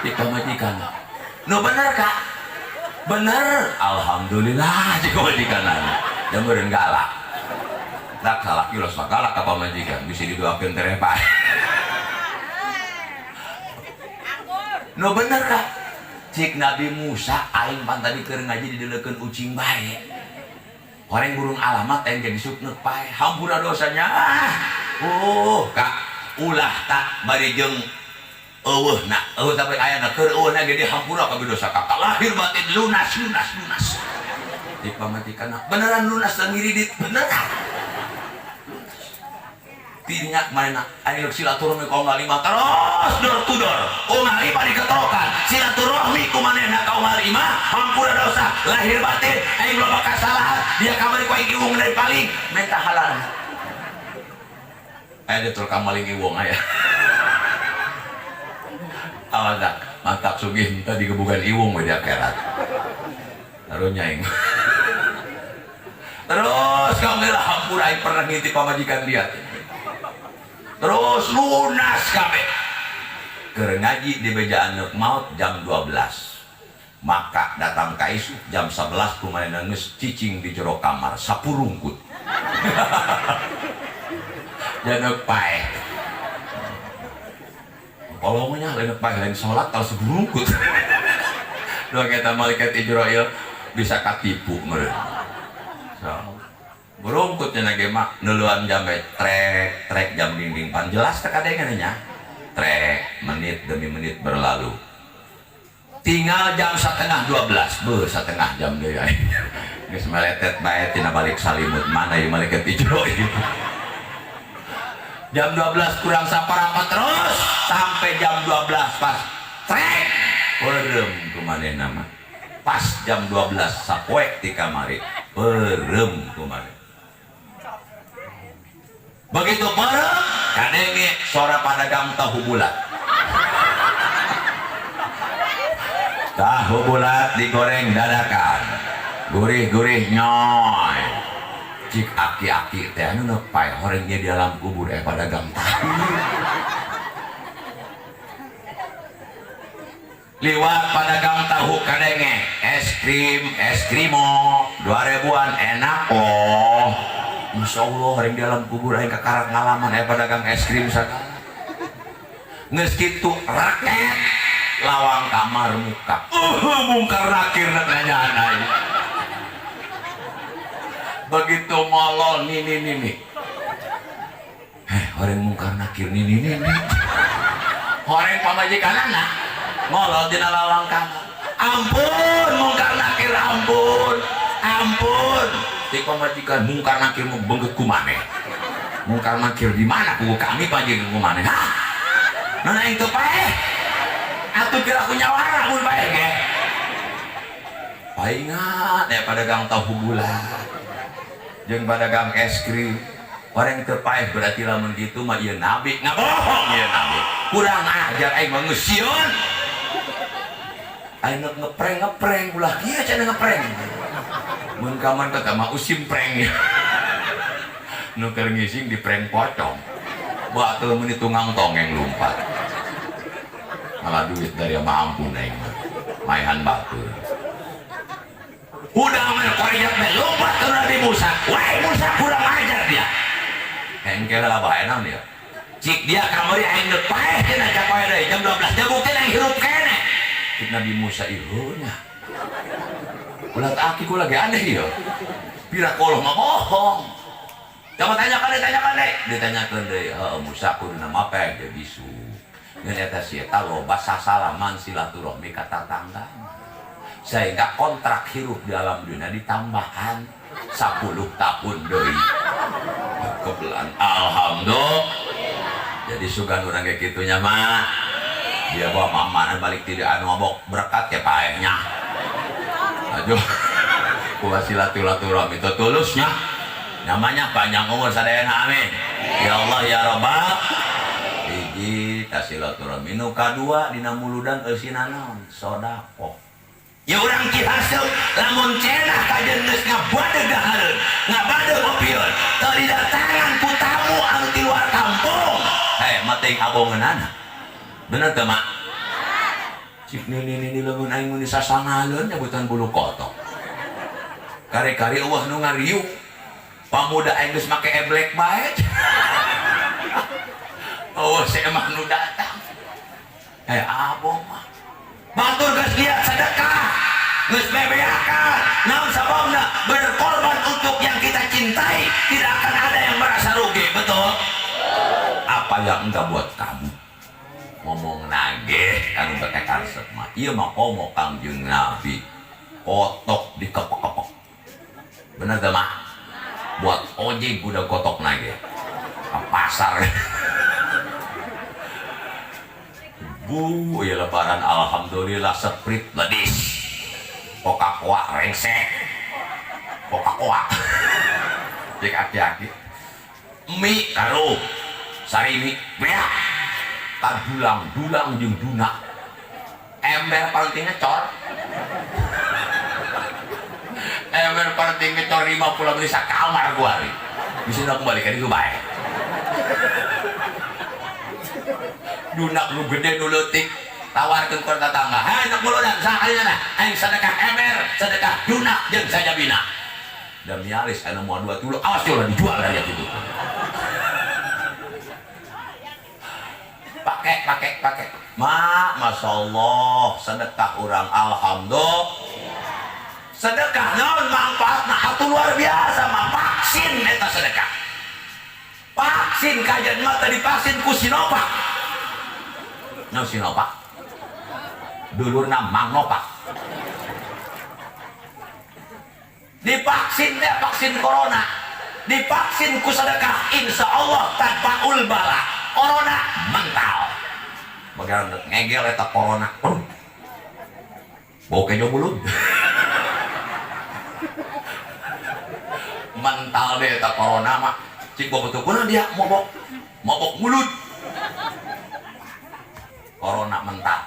Cik pamajikanna. Nu bener Kak? Bener. Alhamdulillah cik pamajikanna. Da meureun galak. Tak salaki ulah sok galak ka pamajikan, bisa didoakeun tereh pae. Nu bener Kak? Cik Nabi Musa aing pan tadi keur ngaji dideleukeun ucing bae. Orang burung alamat yang jadi suknek pae hampura dosanya. Kak ulah tak bari jeung eueuhna eueuh tapi ayana keur eueuhna ge dihampura kabeh dosa kakak lahir batin lunas lunas lunas. Di pamajikan beneran lunas dan ngiridit beneran. Tidinya manehna aing silaturahmi ka unggal lima terus door to door. Unggal lima diketerokan silaturahmi ku manehna ka unggal lima hampura dosa lahir batin aing loba kasalahan dia kamari ku aing iwung dari paling minta halal. Aya ditur ka maling iwung aya. Awas dah mantap sugih tadi digebukan iwung we di akhirat. Taruhnya aing. Terus kamu lah hampura aing pernah ngintip pamajikan dia. Terus lunas kabeh. Keur ngaji di bejaan maut jam 12. Maka datang ka isuk jam 11 kumaha geus cicing di jero kamar sapurungkut. Janeuk paeh. Kolongnya lain paeh lain salat kalau sepurungkut. Doang eta malaikat Ijrail bisa katipu meureun. So, berungkut nya ge mah neuleuan jam we trek trek jam dinding pan jelas teh kadengeun nya. Trek menit demi menit berlalu. Tinggal jam 11:30, beuh setengah jam deui aing. Geus meletet bae tina balik salimut mana ieu malaikat Ijrail. Jam 12 kurang saparapat terus sampai jam 12 pas trek peureum ku manehna mah. Pas jam 12 sapoek di kamari peureum ku maneh. Begitu peureum kadenge suara padagang tahu bulat. Tahu bulat digoreng dadakan, gurih-gurih nyoy. Cik aki-aki teh anu nu pae horengnya di alam kubur padagang tahu. Liwat padagang tahu kadenge es krim, es krimo 2000-an enak oh. Masya Allah horeng di alam kubur aing kakarak ngalaman padagang es krim sagala. Geus kitu raket lawang kamar muka. Mungkar nakir nanyaan aing. Begitu ngolol nini nini. Horeng mungkar nakir nini nini. Horeng pamajikanana ngolol dina lawang kamar. Ampun mungkar nakir ampun. Ampun. Ti pamajikan mungkar nakir mau beungkeut ku maneh. Mungkar nakir di mana ku kami panjenengan ku maneh. Hah? Nana aing teu paeh. Atuh kira ku nyawara mun paeh ge. Paingat ya padagang tahu bulat. Jeung padagang es krim. Orang teu paeh berarti lamun kitu mah ieu nabi ngabohong ieu nabi. Kurang ajar aing mah geus sieun. Aing ngepreng-ngepreng ulah kieu cenah ngepreng. Mun kaman kata mah usim preng. Nu keur ngising di preng pocong. Batur meuni tunggang tongeng lumpat. Malah duit dari mah ampun aing mah. Maehan batur. Udah mah koryat mah lompat ke Nabi Musa. Wah Musa kurang ajar dia. Engkel lah bae naon dia. Cik dia kamari aing geus paeh cenah capoe deui jam 12 jabukkeun aing hirup keneh. Cik Nabi Musa ieu nya. Ulah aki ku lagi aneh ieu. Pira koloh mah bohong. Coba tanyakan deui, tanyakan deui. Ditanyakeun deui, heuh Musa kuduna mapeh ge bisu. Ngan eta si eta loba sasalaman silaturahmi ka tatangga. Sehingga kontrak hirup di alam dunia ditambahan 10 tahun deui. Kebelan alhamdulillah. Jadi sugan urang kayak kitunya mah. Dia bawa mamana balik tidak anu mabok berkat ya paehnya. Aduh. Ku silaturahmi itu tulusnya. Namanya panjang umur sadayana amin. Ya Allah ya Rabbal. Hiji tasilaturahmi nu kadua dina muludan eusina naon? Sedekah. Ya urang Cihasem lamun cenah kajeun geus ngabadeg dahareun, ngabadeg opieun, teu didatangan ku tamu anu ti luar kampung. Heh, mah teuing abongeunana. Bener teu, Mak? Cik nini-nini leungeun aing mun disasangaleun nyebutan bulu kotok. Kari-kari eueuh nu ngariung. Pamuda aing geus make eblek bae. Oh, si emah nu datang. Eh, abong mah. Batur geus liat sedekah. Geus bebeakan. Naon sababna? Berkorban untuk yang kita cintai, tidak akan ada yang merasa rugi, betul? Apa yang enggak buat kamu? Ngomong nagih anu beke karesep mah. Ieu mah komo Kangjeng Nabi. Kotok dikepek-kepek. Bener teu mah? Buat ojek udah kotok nagih. Ke pasar. Bu, ya lebaran alhamdulillah Sprite ledis. Coca-Cola rengsek. Coca-Cola. Cek aki-aki. Mie karo sarimi beak. Kadulang-dulang jeung duna. Ember paling ngecor. Ember paling ngecor 50 menit sakamar gua hari. Bisa aku balik ka dieu bae. Dunak nu gede nu leutik tawarkeun ka tetangga. Hei anak muludan saha ayeuna? Aing sedekah ember, sedekah dunak jeung sajabina. Da mialis anu moal dua tulu, awas ulah dijual dari itu. Pakai, pakai, pakai. Ma, masya Allah, sedekah urang alhamdulillah. Sedekah naon manfaatna atuh luar biasa mah vaksin eta sedekah. Vaksin kajian mah tadi vaksin ku Sinovac. Naon Sinovac? Dulurna Mang Nopak. Divaksin teh vaksin corona. Divaksin ku sedekah, insya Allah tadfaul bala. Corona mental. Bagaimana ngegel eta corona. Bau kejo mulut. Mental deh eta corona mah. Cik bau betul kuna dia mobok. Mobok mulut. Corona mental.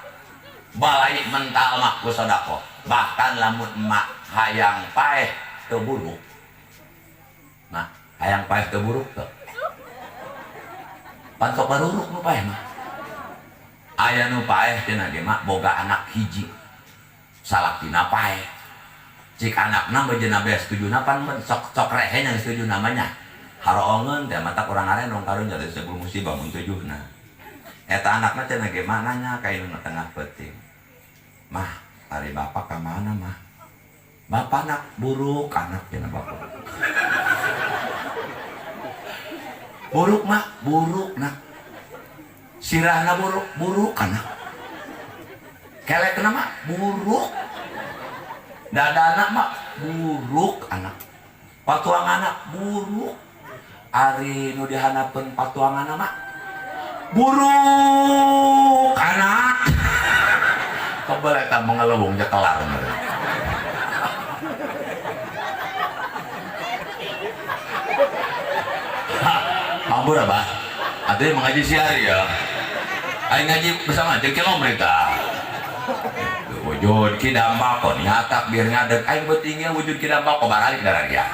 Balai mental mah ku sedekah. Bahkan lamun emak hayang paeh teu buruk. Nah, hayang paeh teu buruk teu. Pan sok baruruk nu paeh mah. Aya nu paeh cenah ge mah boga anak hiji. Salakina paeh. Cik anakna bejeuna beas setujuna pan sok sok rehe yang setuju namanya. Haroongeun teh mata kurang arenong karunya teh sebelum musibah mun tujuhna. Eta anakna cenah ge mah nanya ka indungna tengah peuting. Mah, ari bapak ka mana mah? Bapak anak buruk anak cenah bapak. Buruk mah, buruk nak. Sirahna buruk, buruk anak. Kelekna mah buruk. Dadana mah buruk anak. Patuanganna buruk. Ari nu dihanapeun patuanganna mah buruk anak. Kebel eta mengelewung nya kelar meureun. Mabur apa? Artinya mengaji siari ya. Aing ngaji bersama jeung kilometer. Wujud kidam bako niatak biar ngadeg aing beutingnya wujud kidam bako baralik dararia.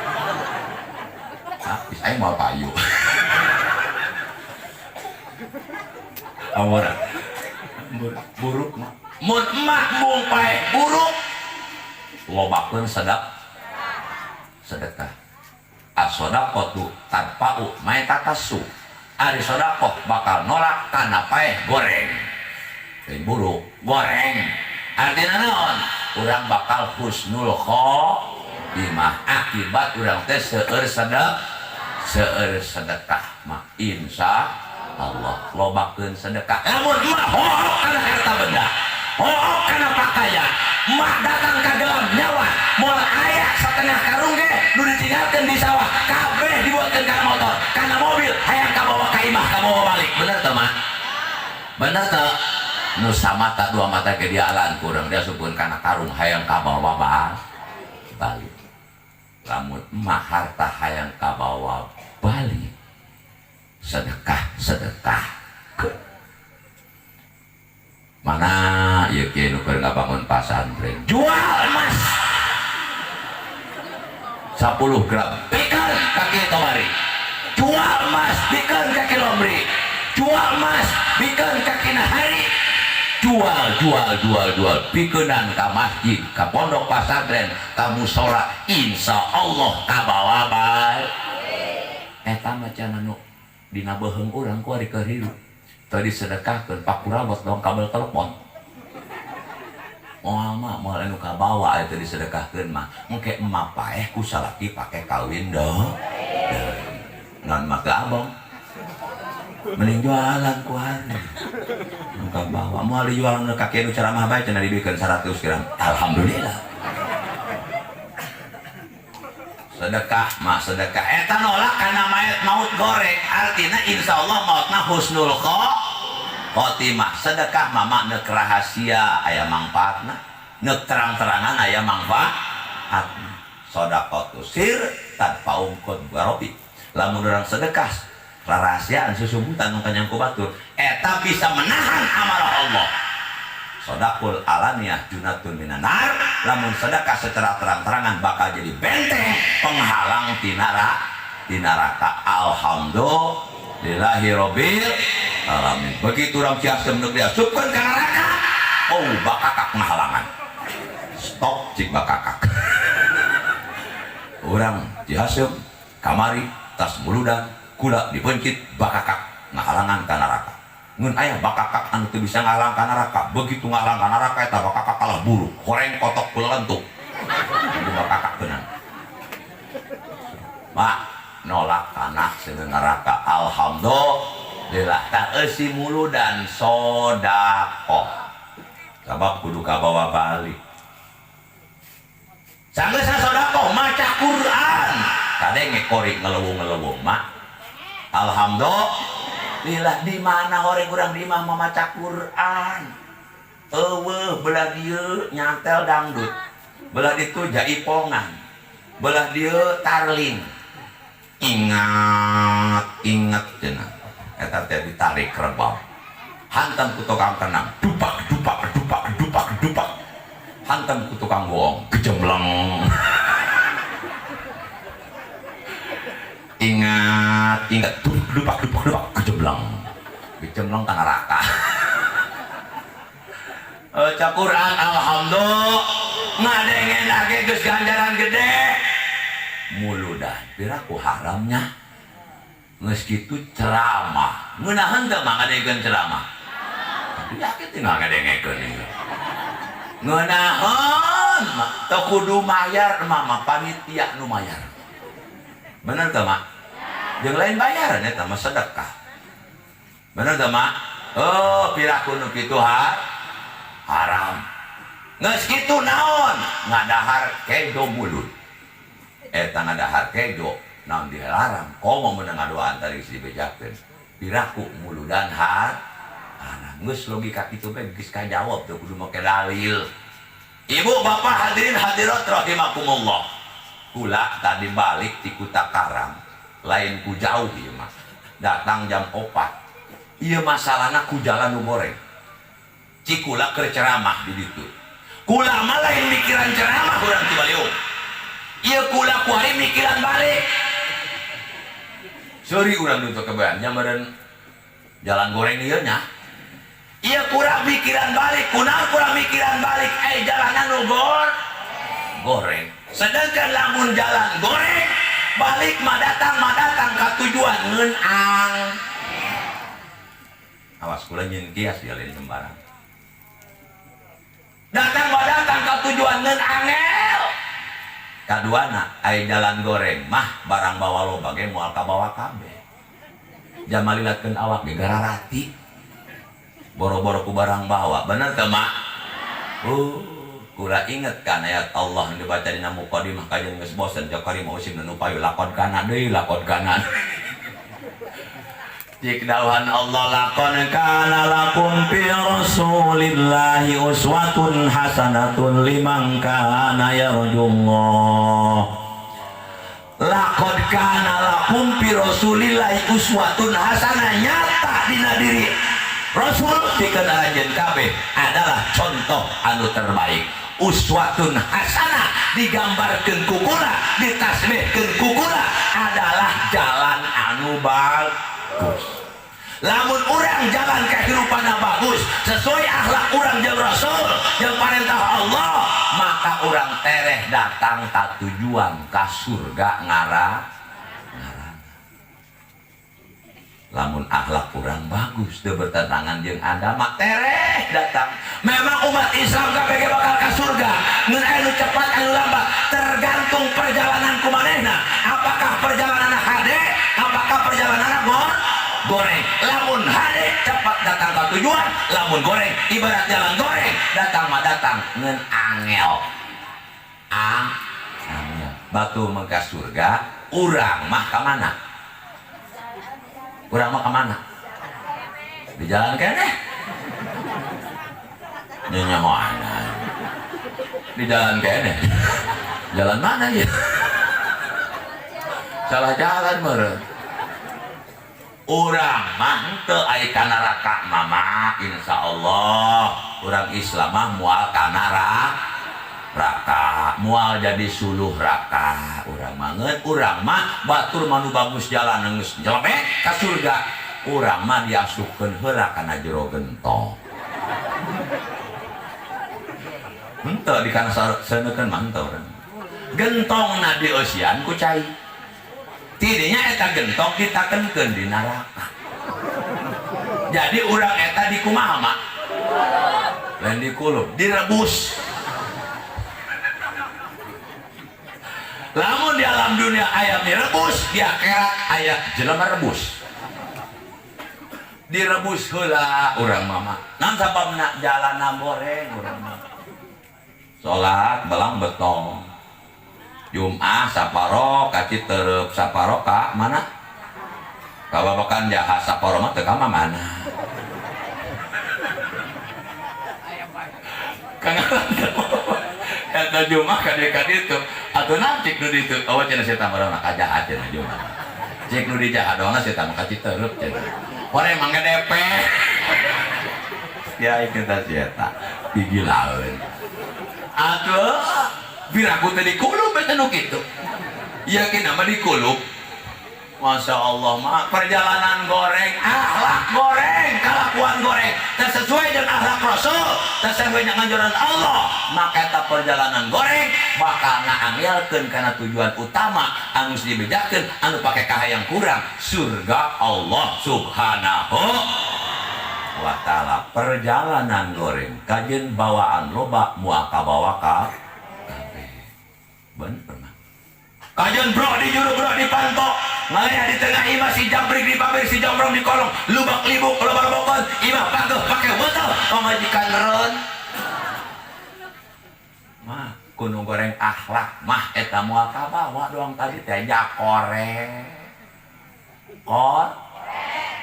Habis aing mau payu. Amora. Buruk mah. Mun emak mung pae buruk. Lobakeun sedekah. As-sadaqatu tanfa'u maitatasu. Ari sedekah bakal nolak kana paeh goreng. Lain buruk, goreng. Artinya naon? Urang bakal husnul khotimah. Akibat urang teh seueur sedekah mah insya Allah lobakeun sedekah. Lamun mah hook kana harta benda, hook kana pakaian, mah datang ka gelap nyawa, moal aya satengah karung ge nu ditinggalkeun di sawah, kabeh dibuatkeun kana motor, kana mobil, hayang kabawa ka imah, kabawa balik. Bener teu mah? Bener teu? Nu samata dua mata ge dialan kurang dia asupkeun kana karung hayang kabawa balik. Lamun mah harta hayang kabawa balik, sedekah sedekah ke mana ieu kieu nu keur ngabangun pasantren, jual emas 10 gram pikeun ka Kiai Tobari, jual emas pikeun ka Ki Lomri, jual emas pikeun ka Ki Nahari, jual jual jual jual pikeunan ka masjid, ka pondok pasantren, ka mushola, insya Allah kabawa bae. Eta mah cenah nu dina beuheung urang ku ari keur hirup. Tadi sedekahkeun pakurawat dong kabel telepon. Moal mah moal anu kabawa eta disedekahkeun mah. Engke emak paeh ku salaki pake kawin deui. Naon mah teu abong. Mending jualan ku hari. Nu kabawa moal dijualan ka kieu nu ceramah bae cenah dibikeun 100 gram. Alhamdulillah. Sedekah mah sedekah eta nolak kana maut goreng, artinya insya Allah mautna husnul khotimah. Sedekah mah mak neuk rahasia aya mangfaatna, neuk terang-terangan aya mangfaatna. Sedekah sir tanpa ungkot barobi. Lamun urang sedekah rahasiaan susumbutan nu kanyang ku batur, eta bisa menahan amarah Allah. Sodakul alaniyah junatun minan nar. Lamun sedekah secara terang-terangan bakal jadi benteng penghalang tina neraka. Alhamdulillahi rabbil alamin. Begitu urang Ciasem nu diasupkeun ka neraka, oh bakakak ngahalangan. Stop cik bakakak. Urang Ciasem kamari tas muludan kula dipencit bakakak ngahalangan ka neraka. Ngun aya bakakak anu teu bisa ngahalang ka neraka. Begitu ngahalang ka neraka eta bakakak kalah buruk, horeng kotok kula lentuk. Itu bakakak beunang. Mak nolak kana seuneu neraka. Alhamdulillah ta eusi muludan sedekah. Sabab kudu kabawa balik. Sanggeus sedekah maca Quran. Kadenge kori ngelewung-ngelewung mak. Alhamdulillah, di mana orang urang di imah mamaca Quran. Eueuh, belah dieu nyantel dangdut. Belah ditu jaipongan. Belah dieu tarling. Ingat, ingat cenah. Eta teh ditarik rebab. Hantam ku tukang kendang, dupak dupak dupak dupak dupak. Hantam ku tukang bohong, kejemleng. Ingat, ingat, dupak dupak dupak, kejemleng. Kejemleng ka neraka. Maca Quran alhamdulillah ngadengen lagi geus ganjaran gede. Muludan piraku haramnya. Geus kitu ceramah. Ngeunaheun teu mah ngadengekeun ceramah? Tapi yakin tinggal ngadengekeun ieu. Ngeunaheun mah teu kudu mayar mah panitia nu mayar. Bener teu mak? Jeung lain bayaran eta mah sedekah. Bener teu mak? Oh, piraku nu kitu ha? Haram. Geus kitu naon? Ngadahar kejo mulut. Eta ngadahar kejo naon dilarang. Komo meunang ngadoaan tadi geus dibejakeun. Piraku muludan har haram. Geus logika kitu bae geus kajawab teu kudu make dalil. Ibu bapak hadirin hadirat rahimakumullah. Kula tadi balik ti Kuta Karang, lain ku jauh ieu mah. Datang jam 4. Ieu masalahna ku jalan nu goreng. Cikula keur ceramah di ditu. Kula mah lain mikiran ceramah urang ti Baliung. Ieu kula kuari mikiran balik. Seuri urang ditu kebean nya meureun jalan goreng ieu nya. Ieu kurang mikiran balik, kunaon kurang mikiran balik? Jalanan nu goreng. Sedangkan lamun jalan goreng, balik mah datang ka tujuan ngeunang. Awas kula nyeun kias dia lain sembarang. Datang mah datang ka tujuan ngeun angel. Kaduana aya jalan goreng mah barang bawa loba ge moal kabawa kabeh. Jamalilatkeun awak ge gararati. Boro-boro ku barang bawa, bener teu mak? Kula inget kan ayat Allah yang dibaca dina mukadimah kajian geus bosen jokari mau usim nu payu lakon kana deui lakon kana. Cik dauhan Allah lakon kana lakum fi rasulillahi uswatun hasanatun liman kana yarjullah. Lakon kana lakum fi rasulillahi uswatun hasanah, nyata dina diri Rasul pikeun aranjeun kabeh adalah contoh anu terbaik. Uswatun hasanah digambarkeun ku kula, ditasbihkeun ku kula adalah jalan anu bagus. Lamun urang jalan kehidupanna bagus sesuai akhlak urang jeung Rasul jeung parentah Allah, maka urang tereh datang ka tujuan ka surga ngara. Lamun akhlak kurang bagus teu bertentangan jeung agama tereh datang. Memang umat Islam kabeh bakal ka surga, ngan aya nu cepat anu lambat tergantung perjalanan ku manehna. Apakah perjalanan hade, apakah perjalanan goreng. Lamun hade cepat datang ka tujuan, lamun goreng ibarat jalan goreng datang mah datang ngan angel. Angel. Batu mah ka surga, urang mah ka mana? Urang mah kemana? Di jalan keneh. Nyenyahoanan. Di jalan keneh. Jalan mana ya? Salah jalan meureun. Urang mah henteu ai ka neraka mama, insyaallah urang Islam mah moal ka neraka, moal jadi suluh raka. Urang mah ngeun, urang mah batur mah nu bagus jalan geus nyelebet ka surga. Urang mah diasupkeun heula kana jero gentong. Henteu di kana seuneutkeun mah henteu urang. Gentongna dieusian ku cai. Tidinya eta gentong ditakenkeun di neraka. Jadi urang eta dikumaha mak? Lain dikulub, direbus. Lamun di alam dunia ayam direbus, di akhirat ayam jelema rebus. Direbus heula urang mama. Naon sababna jalan goreng urang mah. Salat belang betong. Jum'ah saparo ka Citeureup, saparo ka mana? Ka Babakan Jaha, saparo mah teu ka mana? Eta Jum'ah ka dieu ka ditu. Atuh naon cik nu ditu? Oh cenah si eta mah ka Jaha cenah Jum'ah. Cik nu di Jaha doang si eta mah ka Citeureup cenah. Hore mangga DP. Ya kita si eta digilaeun. Atuh piraku teh dikulub eta nu kitu. Yakin mah dikulub. Masya Allah mah perjalanan goreng, akhlak goreng, kelakuan goreng, tak sesuai dengan akhlak Rasul, tak sesuai dengan anjuran Allah, maka eta perjalanan goreng bakal ngaangelkeun kana tujuan utama anu geus dibejakeun anu pake kahayang kurang surga Allah Subhanahu wa taala. Perjalanan goreng kajeun bawaan loba moal kabawa ka kabeh. Bener mah. Kajeun bro di juru bro di panto ngalea di tengah imah si jambrik di pabrik si jombrong di kolong lubak libuk lobar bokon imah pageuh pake botol pamajikan ron mah kuno goreng akhlak mah eta moal kabawa doang tadi teh jakorek kor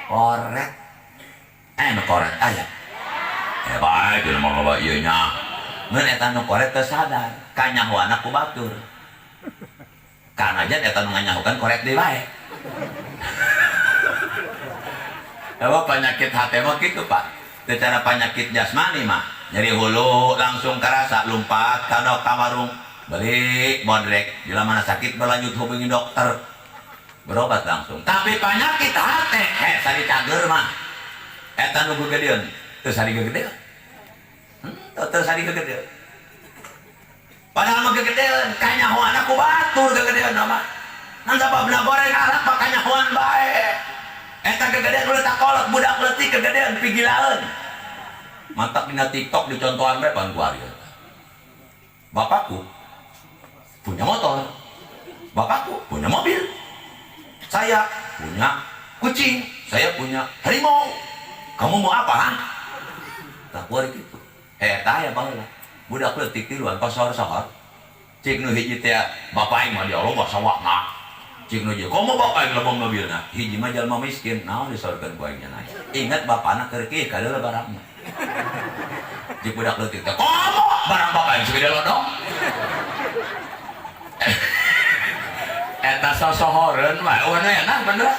koret nu koret aya bae jelema loba ieu nya ngeun eta nu koret teu sadar kanyahoana ku batur karena aja eta nu nganyahokan korek deui bae. Apa penyakit hati mah kitu Pak. Secara penyakit jasmani mah nyeri hulu langsung kerasa lompat ka dok ka warung beli bodrek bila mana sakit berlanjut hubungi dokter berobat langsung. Tapi penyakit hati sari cager mah eta nu gegedeun teu sari gegedeun. Teu sari gegedeun. Padahal mah gegedeun kanyahoan ku batur gegedeun mah. Ngan sababna goreng akhlak mah kanyahoan bae. Eta gegedeun ulah takolot budak leutik gegedeun pigilaeun. Mantak dina TikTok dicontohan bae pan ku ari eta. Bapakku punya motor. Bapakku punya mobil. Saya punya kucing, saya punya harimau. Kamu mau apa, ha? Tak ku ari kitu. Eta aya baheula. Budak leutik tiluan pasar-sahar. Cik nu hiji teh bapak aing mah di Allah sawahna. Cik nu hiji komo bapak aing lebong mobilna. Hiji mah jalma miskin, naon disorkeun ku aing nya. Ingat bapana keur kieu kadeuleu barangna. Cik budak leutik teh komo barang bapak aing segede lodong. Eta sosohoreun mah eueuh enak bener.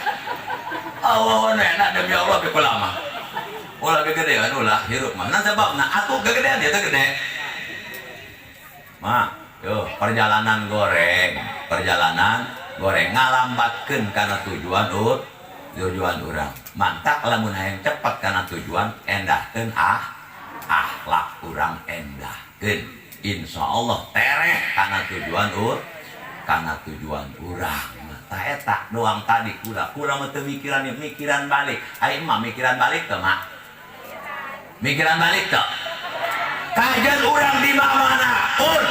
Eueuh enak demi Allah ge mah. Ulah gegedean ulah hirup mah. Nah sababna atuh gegedean ieu teh gede. Ma, yo perjalanan goreng ngalambatkeun kana tujuan tujuan urang. Mantak lamun hayang cepet kana tujuan endahkeun akhlak urang endahkeun. Insyaallah tereh kana tujuan kana tujuan urang. Tah eta doang tadi kula mah teu mikiran mikiran balik. Ai mah mikiran balik teu mak? Mikiran balik teu? Kajian urang di mana pun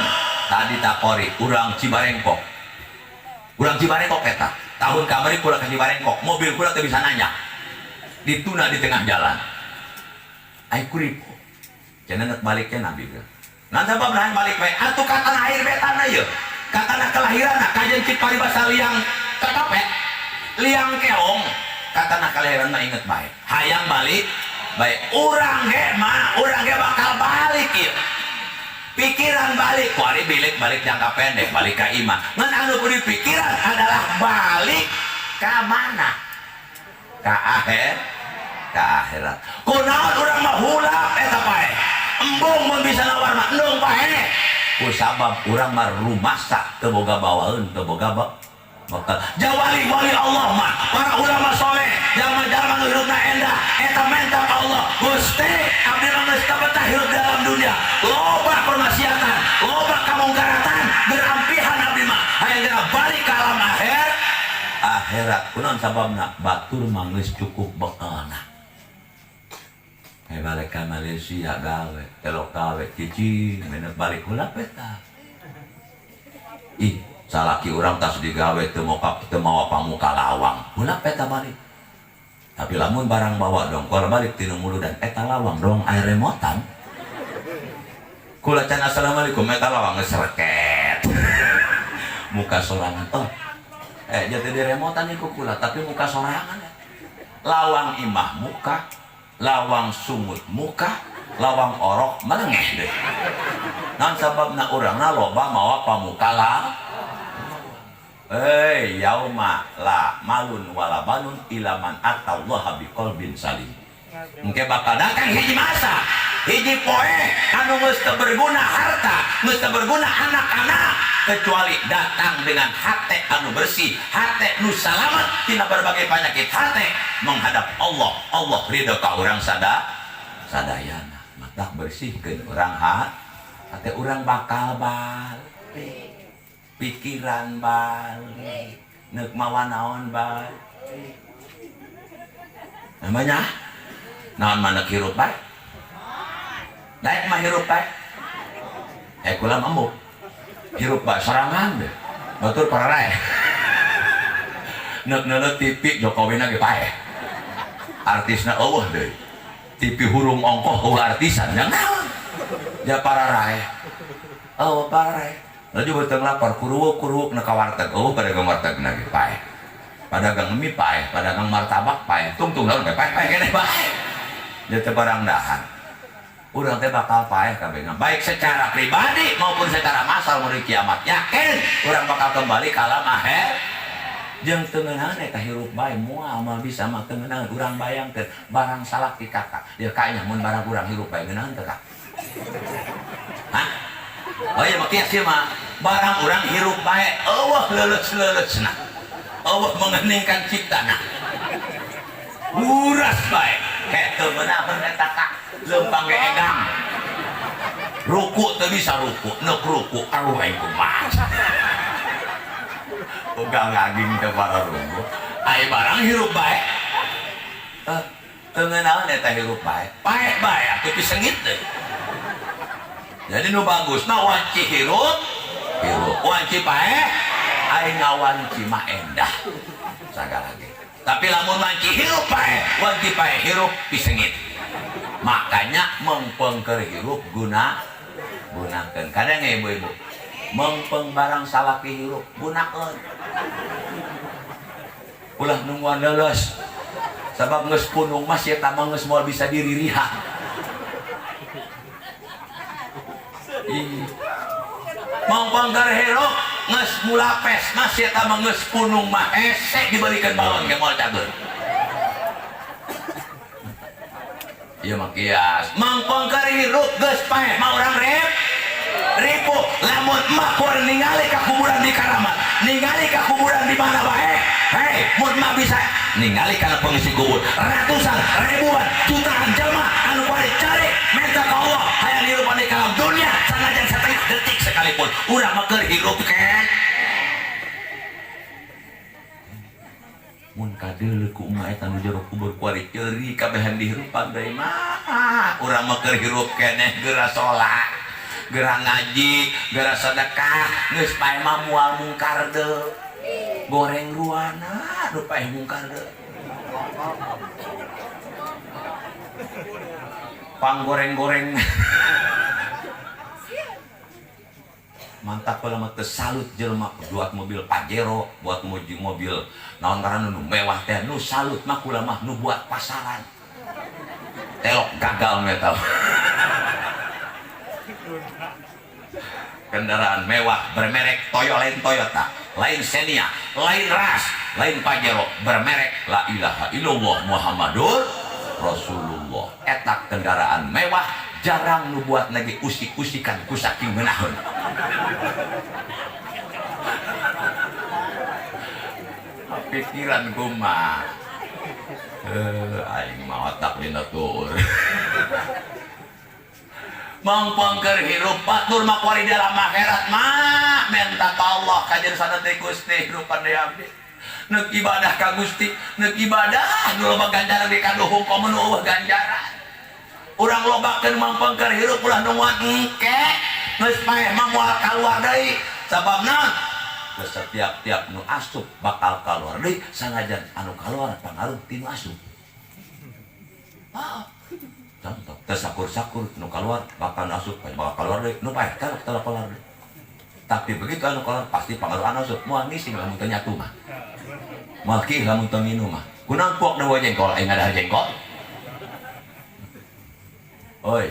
tadi takori urang Cibarengkok eta tahun kamari kula ke Cibarengkok mobil kula teu bisa nanya dituna di tengah jalan ai kuripo cenah nek balik teh nabi ge ngan sabab lain balik bae atuh ka tanah air betana ieu ka tanah kelahiranna kajian cik paribasa liang kakape liang keong ka tanah kelahiranna inget bae hayang balik baik urang ge mah urang ge bakal balik ieu pikiran balik kuari bilik balik jangka pendek balik ka imah ngan anu kudu pikiran adalah balik ka mana ka akhir ka akhirat kunaon urang mah hulap eta pae embung mun bisa nawar mah endung pae ku sabab urang mah rumasa teu boga bawaeun teu boga bakal jawali-wali Allah mah para ulama soleh jalma-jalma nu hirupna endah eta menta ka Allah Gusti abdi mah geus kabetah hirup dalam dunia loba permaksiatan loba kamungkaratan gerampihan abdi mah hayang geura balik ka alam akhir akhirat kunaon sababna batur mah geus cukup bekalna. Balik ka Malaysia gawe telok gawe cicing menek balik heula peta ih salaki urang tas digawe teu mawa pamuka lawang heula peta balik tapi lamun barang bawa dongkol balik tinu mulu dan eta lawang dong air remotan kula can assalamualaikum eta lawang geus reket Muka sorangan. Oh, jadi di remotan iku kula, tapi muka sorangan ya. Lawang imah muka, lawang sungut muka, lawang orok melengeh deh. Naon sababna urangna loba mawa pamuka lah. Yauma la malun wala banun illa man atallaha biqalbin salim. Engke bakal datang hiji masa, hiji poe anu geus teu berguna harta, geus teu berguna anak-anak, kecuali datang dengan hate anu bersih, hate nu salamat tina berbagai penyakit hate menghadap Allah. Allah ridho ka urang sadayana. Maka bersihkeun urang hate urang bakal balik. Pikiran balik, neuk mawa naon balik. Namanya naon mana hirup bae? Daek mah hirup bae. Kula mah hirup bae sorangan deh. Batur pararae. Neuk neuleuh TV Jokowi na ge paeh. Artisna eueuh deui. TV hurung ongkoh eueuh artisan yang naon? Ja pararae. Eueuh pararae. Laju beuteung lapar kuruwuk-kuruwuk na ka warteg eueuh pedagang warteg na ge paeh. Pedagang mie paeh, pedagang martabak paeh, tungtung naon paeh paeh keneh paeh. Dia teu barang dahar. Urang teh bakal paeh kabeh, baik secara pribadi maupun secara massal mun kiamat. Yakin urang bakal kembali ka alam akhir. Jeung teu ngeunaheun eta hirup bae moal moal bisa mah teu ngeunaheun. Urang bayangkeun barang salaki kakak. Dia kayaknya mun barang urang hirup bae ngeunaheun teu kak? Hah? Oh iya mah kieu mah barang urang hirup bae eueuh leuleus-leuleusna. Eueuh mengeningkan ciptana. Buras bae. Kayak teu ngeunaheun eta kak. Leumpang ge egang. Ruku teu bisa ruku, neuk ruku aduh aing kumaha. Ugang aging teu para ruku. Ai barang hirup bae. Teu ngeunaheun eta hirup bae. Paeh bae atuh pisengit deui. Jadi nu bagus mah wanci hirup, hirup. Wanci paeh, ai ngawanci mah endah. Sagala ge. Tapi lamun wanci hirup paeh, wanci paeh hirup pisengit. Makanya mengpeng keur hirup gunakeun. Kadang ya ibu-ibu, mengpeng barang salaki hirup gunakeun. Ulah nungguan leuleus. Sabab geus punung mah sia mah geus moal bisa diririhan. Mongpong keur hirup geus mulapes mah sia mah geus punung mah hese dibalikan balon ge moal cager. Ieu mah kias. Mangpong keur hirup geus paeh mah urang ripuh. Lamun emak kur ningali ka kuburan di Karamat, ningali ka kuburan di mana bae. Hei, mun emak bisa ningali kana pengisi kubur ratusan, ribuan, jutaan jelema anu bari cari minta ka Allah hayang hirup di alam dunia sanajan setengah detik sekalipun urang mah keur hirup keneh. Mun kadeuleu ku emak eta nu jero kubur kuari ceuri kabehan dihirupan deui mah urang mah keur hirup keneh geura salat, geura ngaji, geura sedekah, geus paeh mah moal mungkar deui. Goreng ruana nu paeh mungkar deui. Panggoreng-goreng. Mantap kalau mah teu salut jelema buat mobil Pajero, buat mobil naon ngaranna nu mewah teh, nu salut mah kula mah nu buat pasaran. Telok gagal metal. Kendaraan mewah bermerek Toyota, lain Toyota, lain Xenia, lain Ras, lain Pajero, bermerek La ilaha illallah Muhammadur Rasulullah. Eta kendaraan mewah jarang nu buat lagi usik-usikan ku saking ngeunaheun. Pikiran kumaha? Aing mah otak dina tuur. Mangpong keur hirup batur mah kuari dalam akhirat mah minta ka Allah kajen sana teh Gusti hirupan deui abdi. Neuk ibadah ka Gusti, neuk ibadah nu loba ganjaran di kaduhung komo nu eueuh ganjaran. Urang lobakeun mangpong keur hirup ulah nungguan engke geus paeh mah moal kaluar deui. Sabab naon? Geus setiap-tiap nu asup bakal kaluar deui sanajan anu kaluar pangaruh ti nu asup. Ah. Contoh, teu sakur-sakur nu kaluar bakal asup bakal kaluar deui nu paeh kaluar deui. Tapi begitu anu kolor pasti pangaruh anu asup. Moal ngising lamun teu nyatu mah. Moal kieu lamun teu nginum mah. Kunaon puak deui jengkol aing ngadahar jengkol. Oi,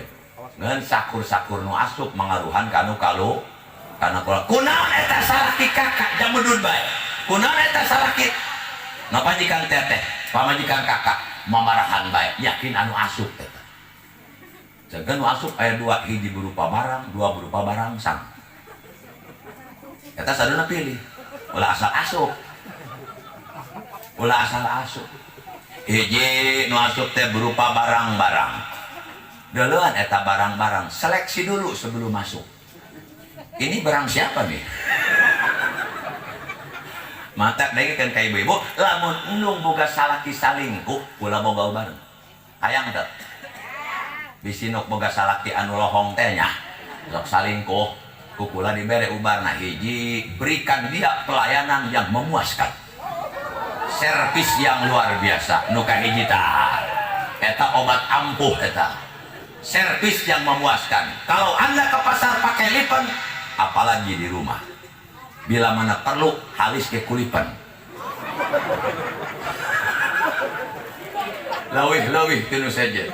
ngan sakur-sakur nu asup mangaruhan ka anu kalu kana kolor. Kunaon eta salaki kakak jamudun bae. Kunaon eta salaki ngapajikan teteh, pamajikan kakak mamarahan bae, yakin anu asup eta. Jangan nu asup aya dua, hiji berupa barang, dua berupa barangsang. Eta saduna pilih. Ulah asal asup. Ulah asal asup. Hiji nu asup teh berupa barang-barang. Duluan eta barang-barang, seleksi dulu sebelum masuk. Ini barang siapa nih? Mata lagi kan ka ibu-ibu, lamun endung boga salaki salingkuh, ulah boga bareng. Hayang teu? Bisi nuk boga salaki anu lohong teh nya, sok salingkuh, ku kula dibere ubarna hiji, berikan dia pelayanan yang memuaskan. Servis yang luar biasa, nu kahiji tah. Eta obat ampuh eta. Servis yang memuaskan. Kalau Anda ke pasar pakai lipen, apalagi di rumah. Bila mana perlu halis ke kulipen. Leuwih-leuwih tinu sejen.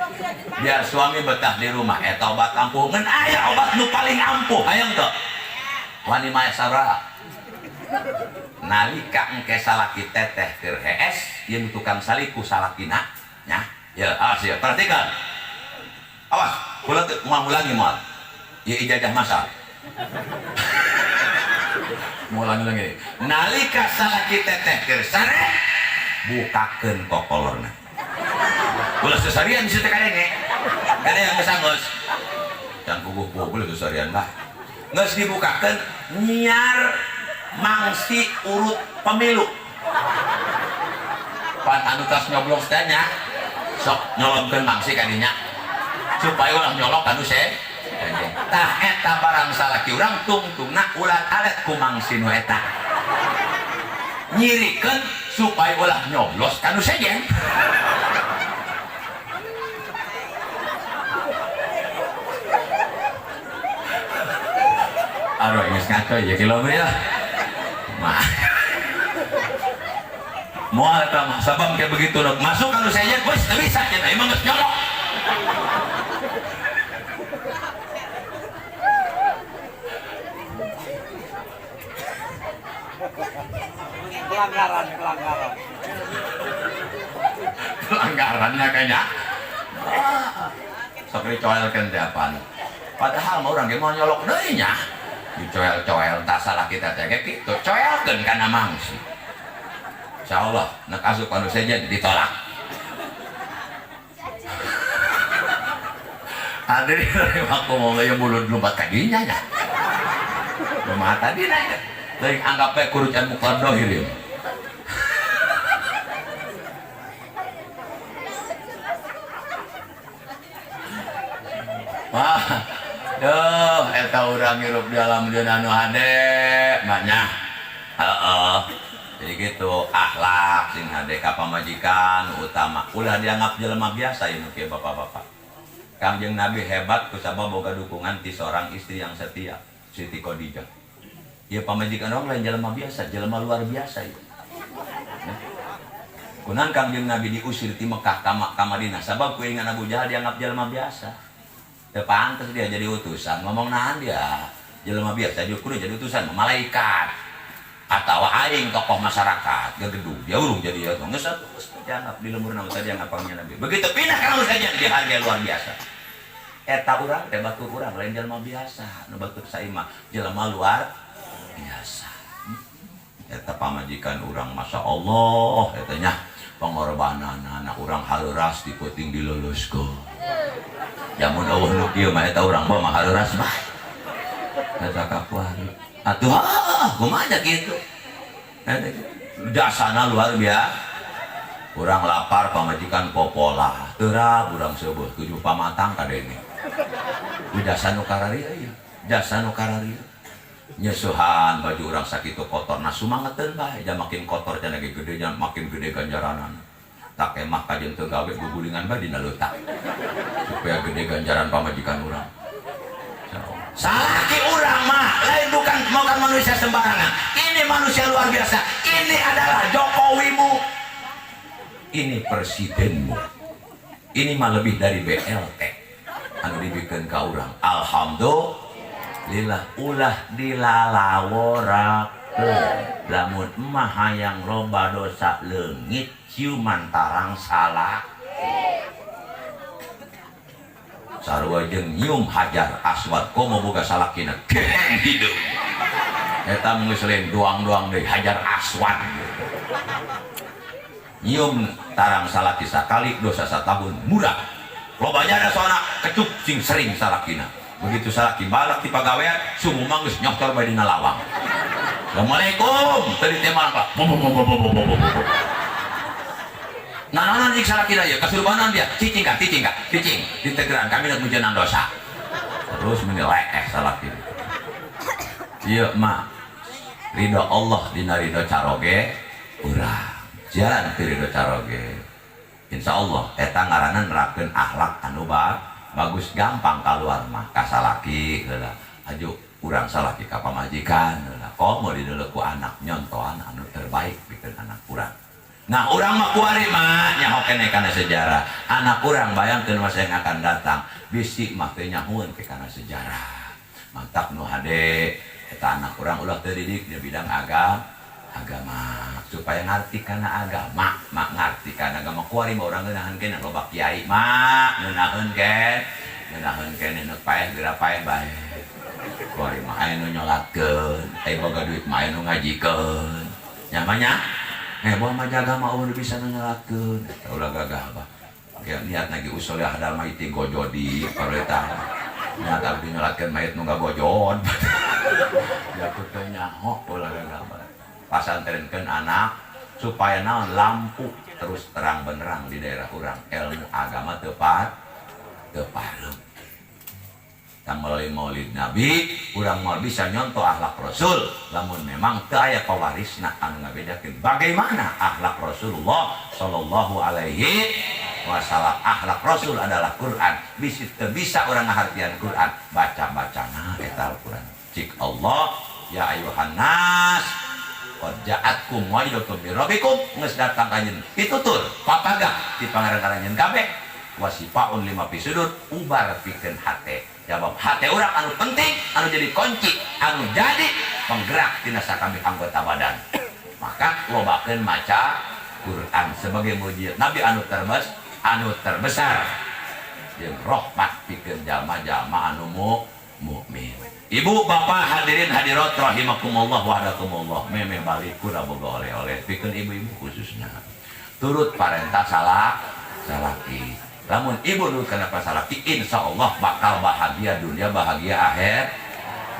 Biar suami betah di rumah. Eta obat ampuh. Ngan aya obat nu paling ampuh. Hayang teu? Wani mah sabaraha? Nalika engke salaki teteh keur hees, ieu nu tukang saliku salakina, nya. Ya, awas ya, perhatikan. Awas, kula teu moal ngulangi moal. Ieu ijazah masal. Mau ulangi lagi. Nalika salaki teteh keur sare, bukakeun kokolorna. Ulah sesarian di situ kadenge. Kada yang geus. Yang kubuh-kubuh ulah sesarian lah. Geus dibukakeun nyiar mangsi urut pemilu. Pan anu tas nyoblos teh nya, sok nyolongkeun mangsi kadinya. Supaya ulah nyolok anu se. Tah eta barang salaki urang tungtungna ulah alet ku mangsi nu eta. Nyirikeun supaya ulah nyoblos kanu sejen. Aduh, geus ngaco ya kilo ya. Mah. Moal eta mah sabab kayak begitu nuk masuk kanu sejen geus teu bisa cenah emang geus nyolok. Pelanggaran, pelanggaran. Pelanggarannya kayaknya. Sok dicoelkeun teh apaan. Padahal mah urang ge moal nyolok deui nya. Dicoel-coel tah salah kita teh kayak gitu. Coelkeun kana mangsi. Insyaallah nek asup anu sejen ditolak. Hadirin rahimakumullah yang mulut lompat ka dinya nya. Kumaha tadi nya? Teuing anggap we kurucan muqaddohir ieu. Wah, duh, eta urang hirup di alam dunia anu hade, banyak. Heeh. Jadi gitu, akhlak sing hade ka pamajikan utama. Ulah dianggap jelema biasa ieu nu kieu bapak-bapak. Kangjeng Nabi hebat kusabab boga dukungan ti seorang istri yang setia, Siti Khadijah. Ieu pamajikan urang lain jelema biasa, jelema luar biasa ieu. Kunaon Kangjeng Nabi diusir ti Mekah ka Madinah sabab ku ingan Abu Jahal dianggap jelema biasa. Teu pantes dia jadi utusan, ngomong nahan dia jelema biasa juga kudu jadi utusan, malaikat atau aing tokoh masyarakat gegedug dia urung jadi ya geus atuh geus dianggap di lemur nama tadi dianggap pangnya Nabi. Begitu pindah ka nu saja dihargai luar biasa. Eta urang teh batur urang lain jelema biasa, nu batur saimah jelema luar biasa. Eta pamajikan urang masya Allah eta nya pengorbanan anak urang hareuras di peuting dileuleuskeun. Jamun eueuh nu kieu mah eta urang mah hareuras bae. Eta kapuari. Atuh kumaha nya kitu. Eta jasana luar biasa. Urang lapar pamajikan popola, terap urang seubeut tujuh pamatang kadenge. Jasa nu kararieu ieu, jasa nu kararieu. Nyesuhan baju urang sakitu kotor, nah sumangeteun bae, jam makin kotor cenah ge gede, jam makin gede ganjaranan. Tak emah kajen teu gawe gugulingan bae dina leutak. Supaya gede ganjaran pamajikan urang. Salaki urang mah lain bukan manusia sembarangan, ini manusia luar biasa. Ini adalah Jokowimu, ini presidenmu. Ini mah lebih dari BLT anu dibikeun ka urang. Alhamdulillah, ulah dilalaworakeun. Lamun emah hayang loba dosa leungit, ciuman tarang salah sarua jeung nyium hajar aswad. Komo boga salakina geheng hideung, eta geus lain doang-doang deui, hajar aswad. Nyium tarang salaki sakali, dosa satahun murah. Lobanya ada sona kecup sing sering salakina. Begitu salaki balak di pagawean, sungu mah geus nyoktor bae dina lawang. "Assalamualaikum." Tadi teh malah bom bom bom bom bom bom bom. Nah, nah, nah, salakina ya kasurbanan dia, cicing kah, cicing kah, cicing ditegeran kami nak mujanan dosa. Terus menilai salaki. Ieu mah ridho Allah dina ridho caroge urang. Jalan ke ridho caroge. Insya Allah eta ngaranna nerapkeun akhlak anu bagus, gampang keluar mah ka salaki heula. Aju urang salaki ka pamajikan heula. Komo dideuleu ku anak, nyontohan anu terbaik pikeun anak urang. Nah, urang mah kuari mah nyaho keneh kana sejarah. Anak urang bayangkeun masa yang akan datang, bisi mah teu nyahoeun ke kana sejarah. Mantak nu hade eta anak urang ulah teu didik di bidang agama supaya ngarti kana agama, mak ngarti kana agama. Kuari mah urang ngeunaheun keneh loba kiai mah ngeunaheun keneh, ngeunaheun keneh nu paeh geura paeh bae. Kuari mah aya nu nyolatkeun, aya boga duit mah aya nu ngajikeun. Nyamanya bawa mah jaga mah eueuh bisa nu nyolatkeun. Eta ulah gagah bah. Ya niat lagi usul ya hadal mayit gojodi pareta. Niat abdi nyolatkeun mayit nu gagojod. Ya teu nyaho, ulah gagah bah. Pasantrenkeun anak supaya naon, lampu terus terang benderang di daerah urang, ilmu agama tepat tepareum. Tang melalui maulid Nabi, urang mau bisa nyontoh akhlak Rasul. Lamun memang teu aya pewarisna anu ngabedakeun bagaimana akhlak Rasulullah sallallahu alaihi wasallam. Akhlak Rasul adalah Quran. Bisi teu bisa urang ngahartian Quran, baca-bacana eta Al-Quran. Cik Allah, ya ayuhan nas qad ja'atkum mau'izatun min rabbikum, geus datang ka anjeun pitutur papagah ti pangeran anjeun kabeh, wasifaun lima fi sudur, ubar pikeun hate. Jawab hate urang anu penting, anu jadi kunci, anu jadi penggerak tina sakabeh anggota badan. Maka lobakeun maca Quran sebagai mujizat Nabi anu terbesar jeung rahmat pikeun jalma-jalma anu mukmin. Ibu bapak hadirin hadirat rahimakumullah wa hadakumullah, memeh balik kuda boga oleh-oleh pikeun ibu-ibu khususnya. Turut parentah salah salaki. Lamun ibu nurut kana salaki, insya Allah bakal bahagia dunia, bahagia akhir.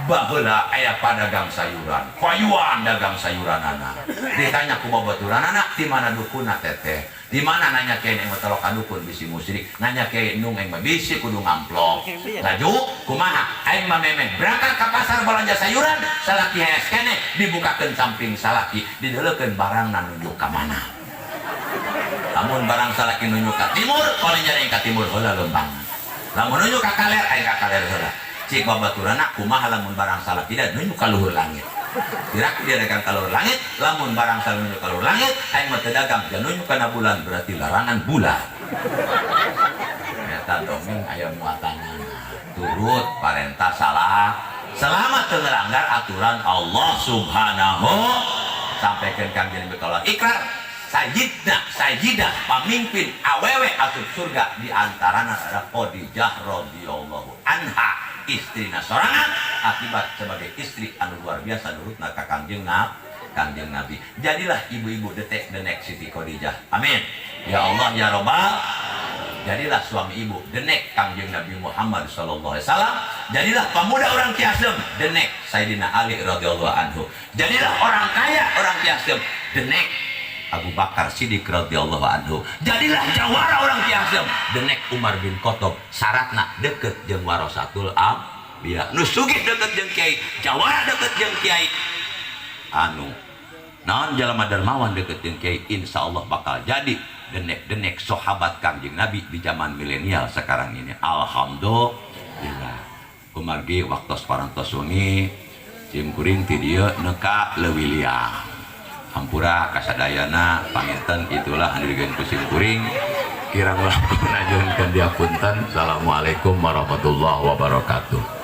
Baheula aya padagang sayuran, payuan dagang sayuran anak. Ditanya ku babaturan anak, di mana dukuna teteh? Di mana nanya kiai yang telok ka dukun bisi musyrik, nanya kiai nung yang bisi kudu ngamplok. Laju kumaha? Aing mah memeh berangkat ke pasar belanja sayuran, salaki hees keneh, dibukakeun samping salaki, dideleukeun barang nunjuk ka mana. Lamun barang salaki nunjuk ka timur, kolnya ka timur heula leumpang. Lamun nunjuk ka kaler, aing ka kaler heula. Cik babaturana kumaha lamun barang salaki dan nunjuk ka luhur langit. Kira dia dagang ka luhur langit, lamun barang salaki nunjuk ka luhur langit, aing mah teu dagang, dia nunjuk kana bulan, berarti larangan bulan. Eta dongeng aya muatanana. Turut parentah salah selama teu ngelanggar aturan Allah Subhanahu. Sampaikan Kangjeng Nabi kalau ikrar Sayyidna, Sayyidah, pamimpin awewe asup surga di antarana adalah Khadijah radhiyallahu anha, istrina sorangan akibat sebagai istri anu luar biasa nurutna ka Kangjeng Nabi. Jadilah ibu-ibu detek denek Siti Khadijah. Amin. Ya Allah ya Robbal. Jadilah suami ibu denek Kangjeng Nabi Muhammad sallallahu alaihi wasallam. Jadilah pemuda orang Ciasem denek Sayyidina Ali radhiyallahu anhu. Jadilah orang kaya orang Ciasem denek Abu Bakar Siddiq radhiyallahu anhu. Jadilah jawara orang Ciasem denek Umar bin Khattab. Syaratna deket jeung warasatul anbiya. Nu sugih deket jeung kiai, jawara deket jeung kiai. Anu naon, jalma dermawan deket jeung kiai, insyaallah bakal jadi denek-denek sahabat Kangjeng Nabi di zaman milenial sekarang ini. Alhamdulillah. Kumargi waktu parantos wengi. Sim kuring ti dieu neka leuwih liang. Hampura kasadayana, panginten itulah anu didugikeun ku sim kuring. Kirang langkung nyuhunkeun diapunten. Assalamualaikum warahmatullahi wabarakatuh.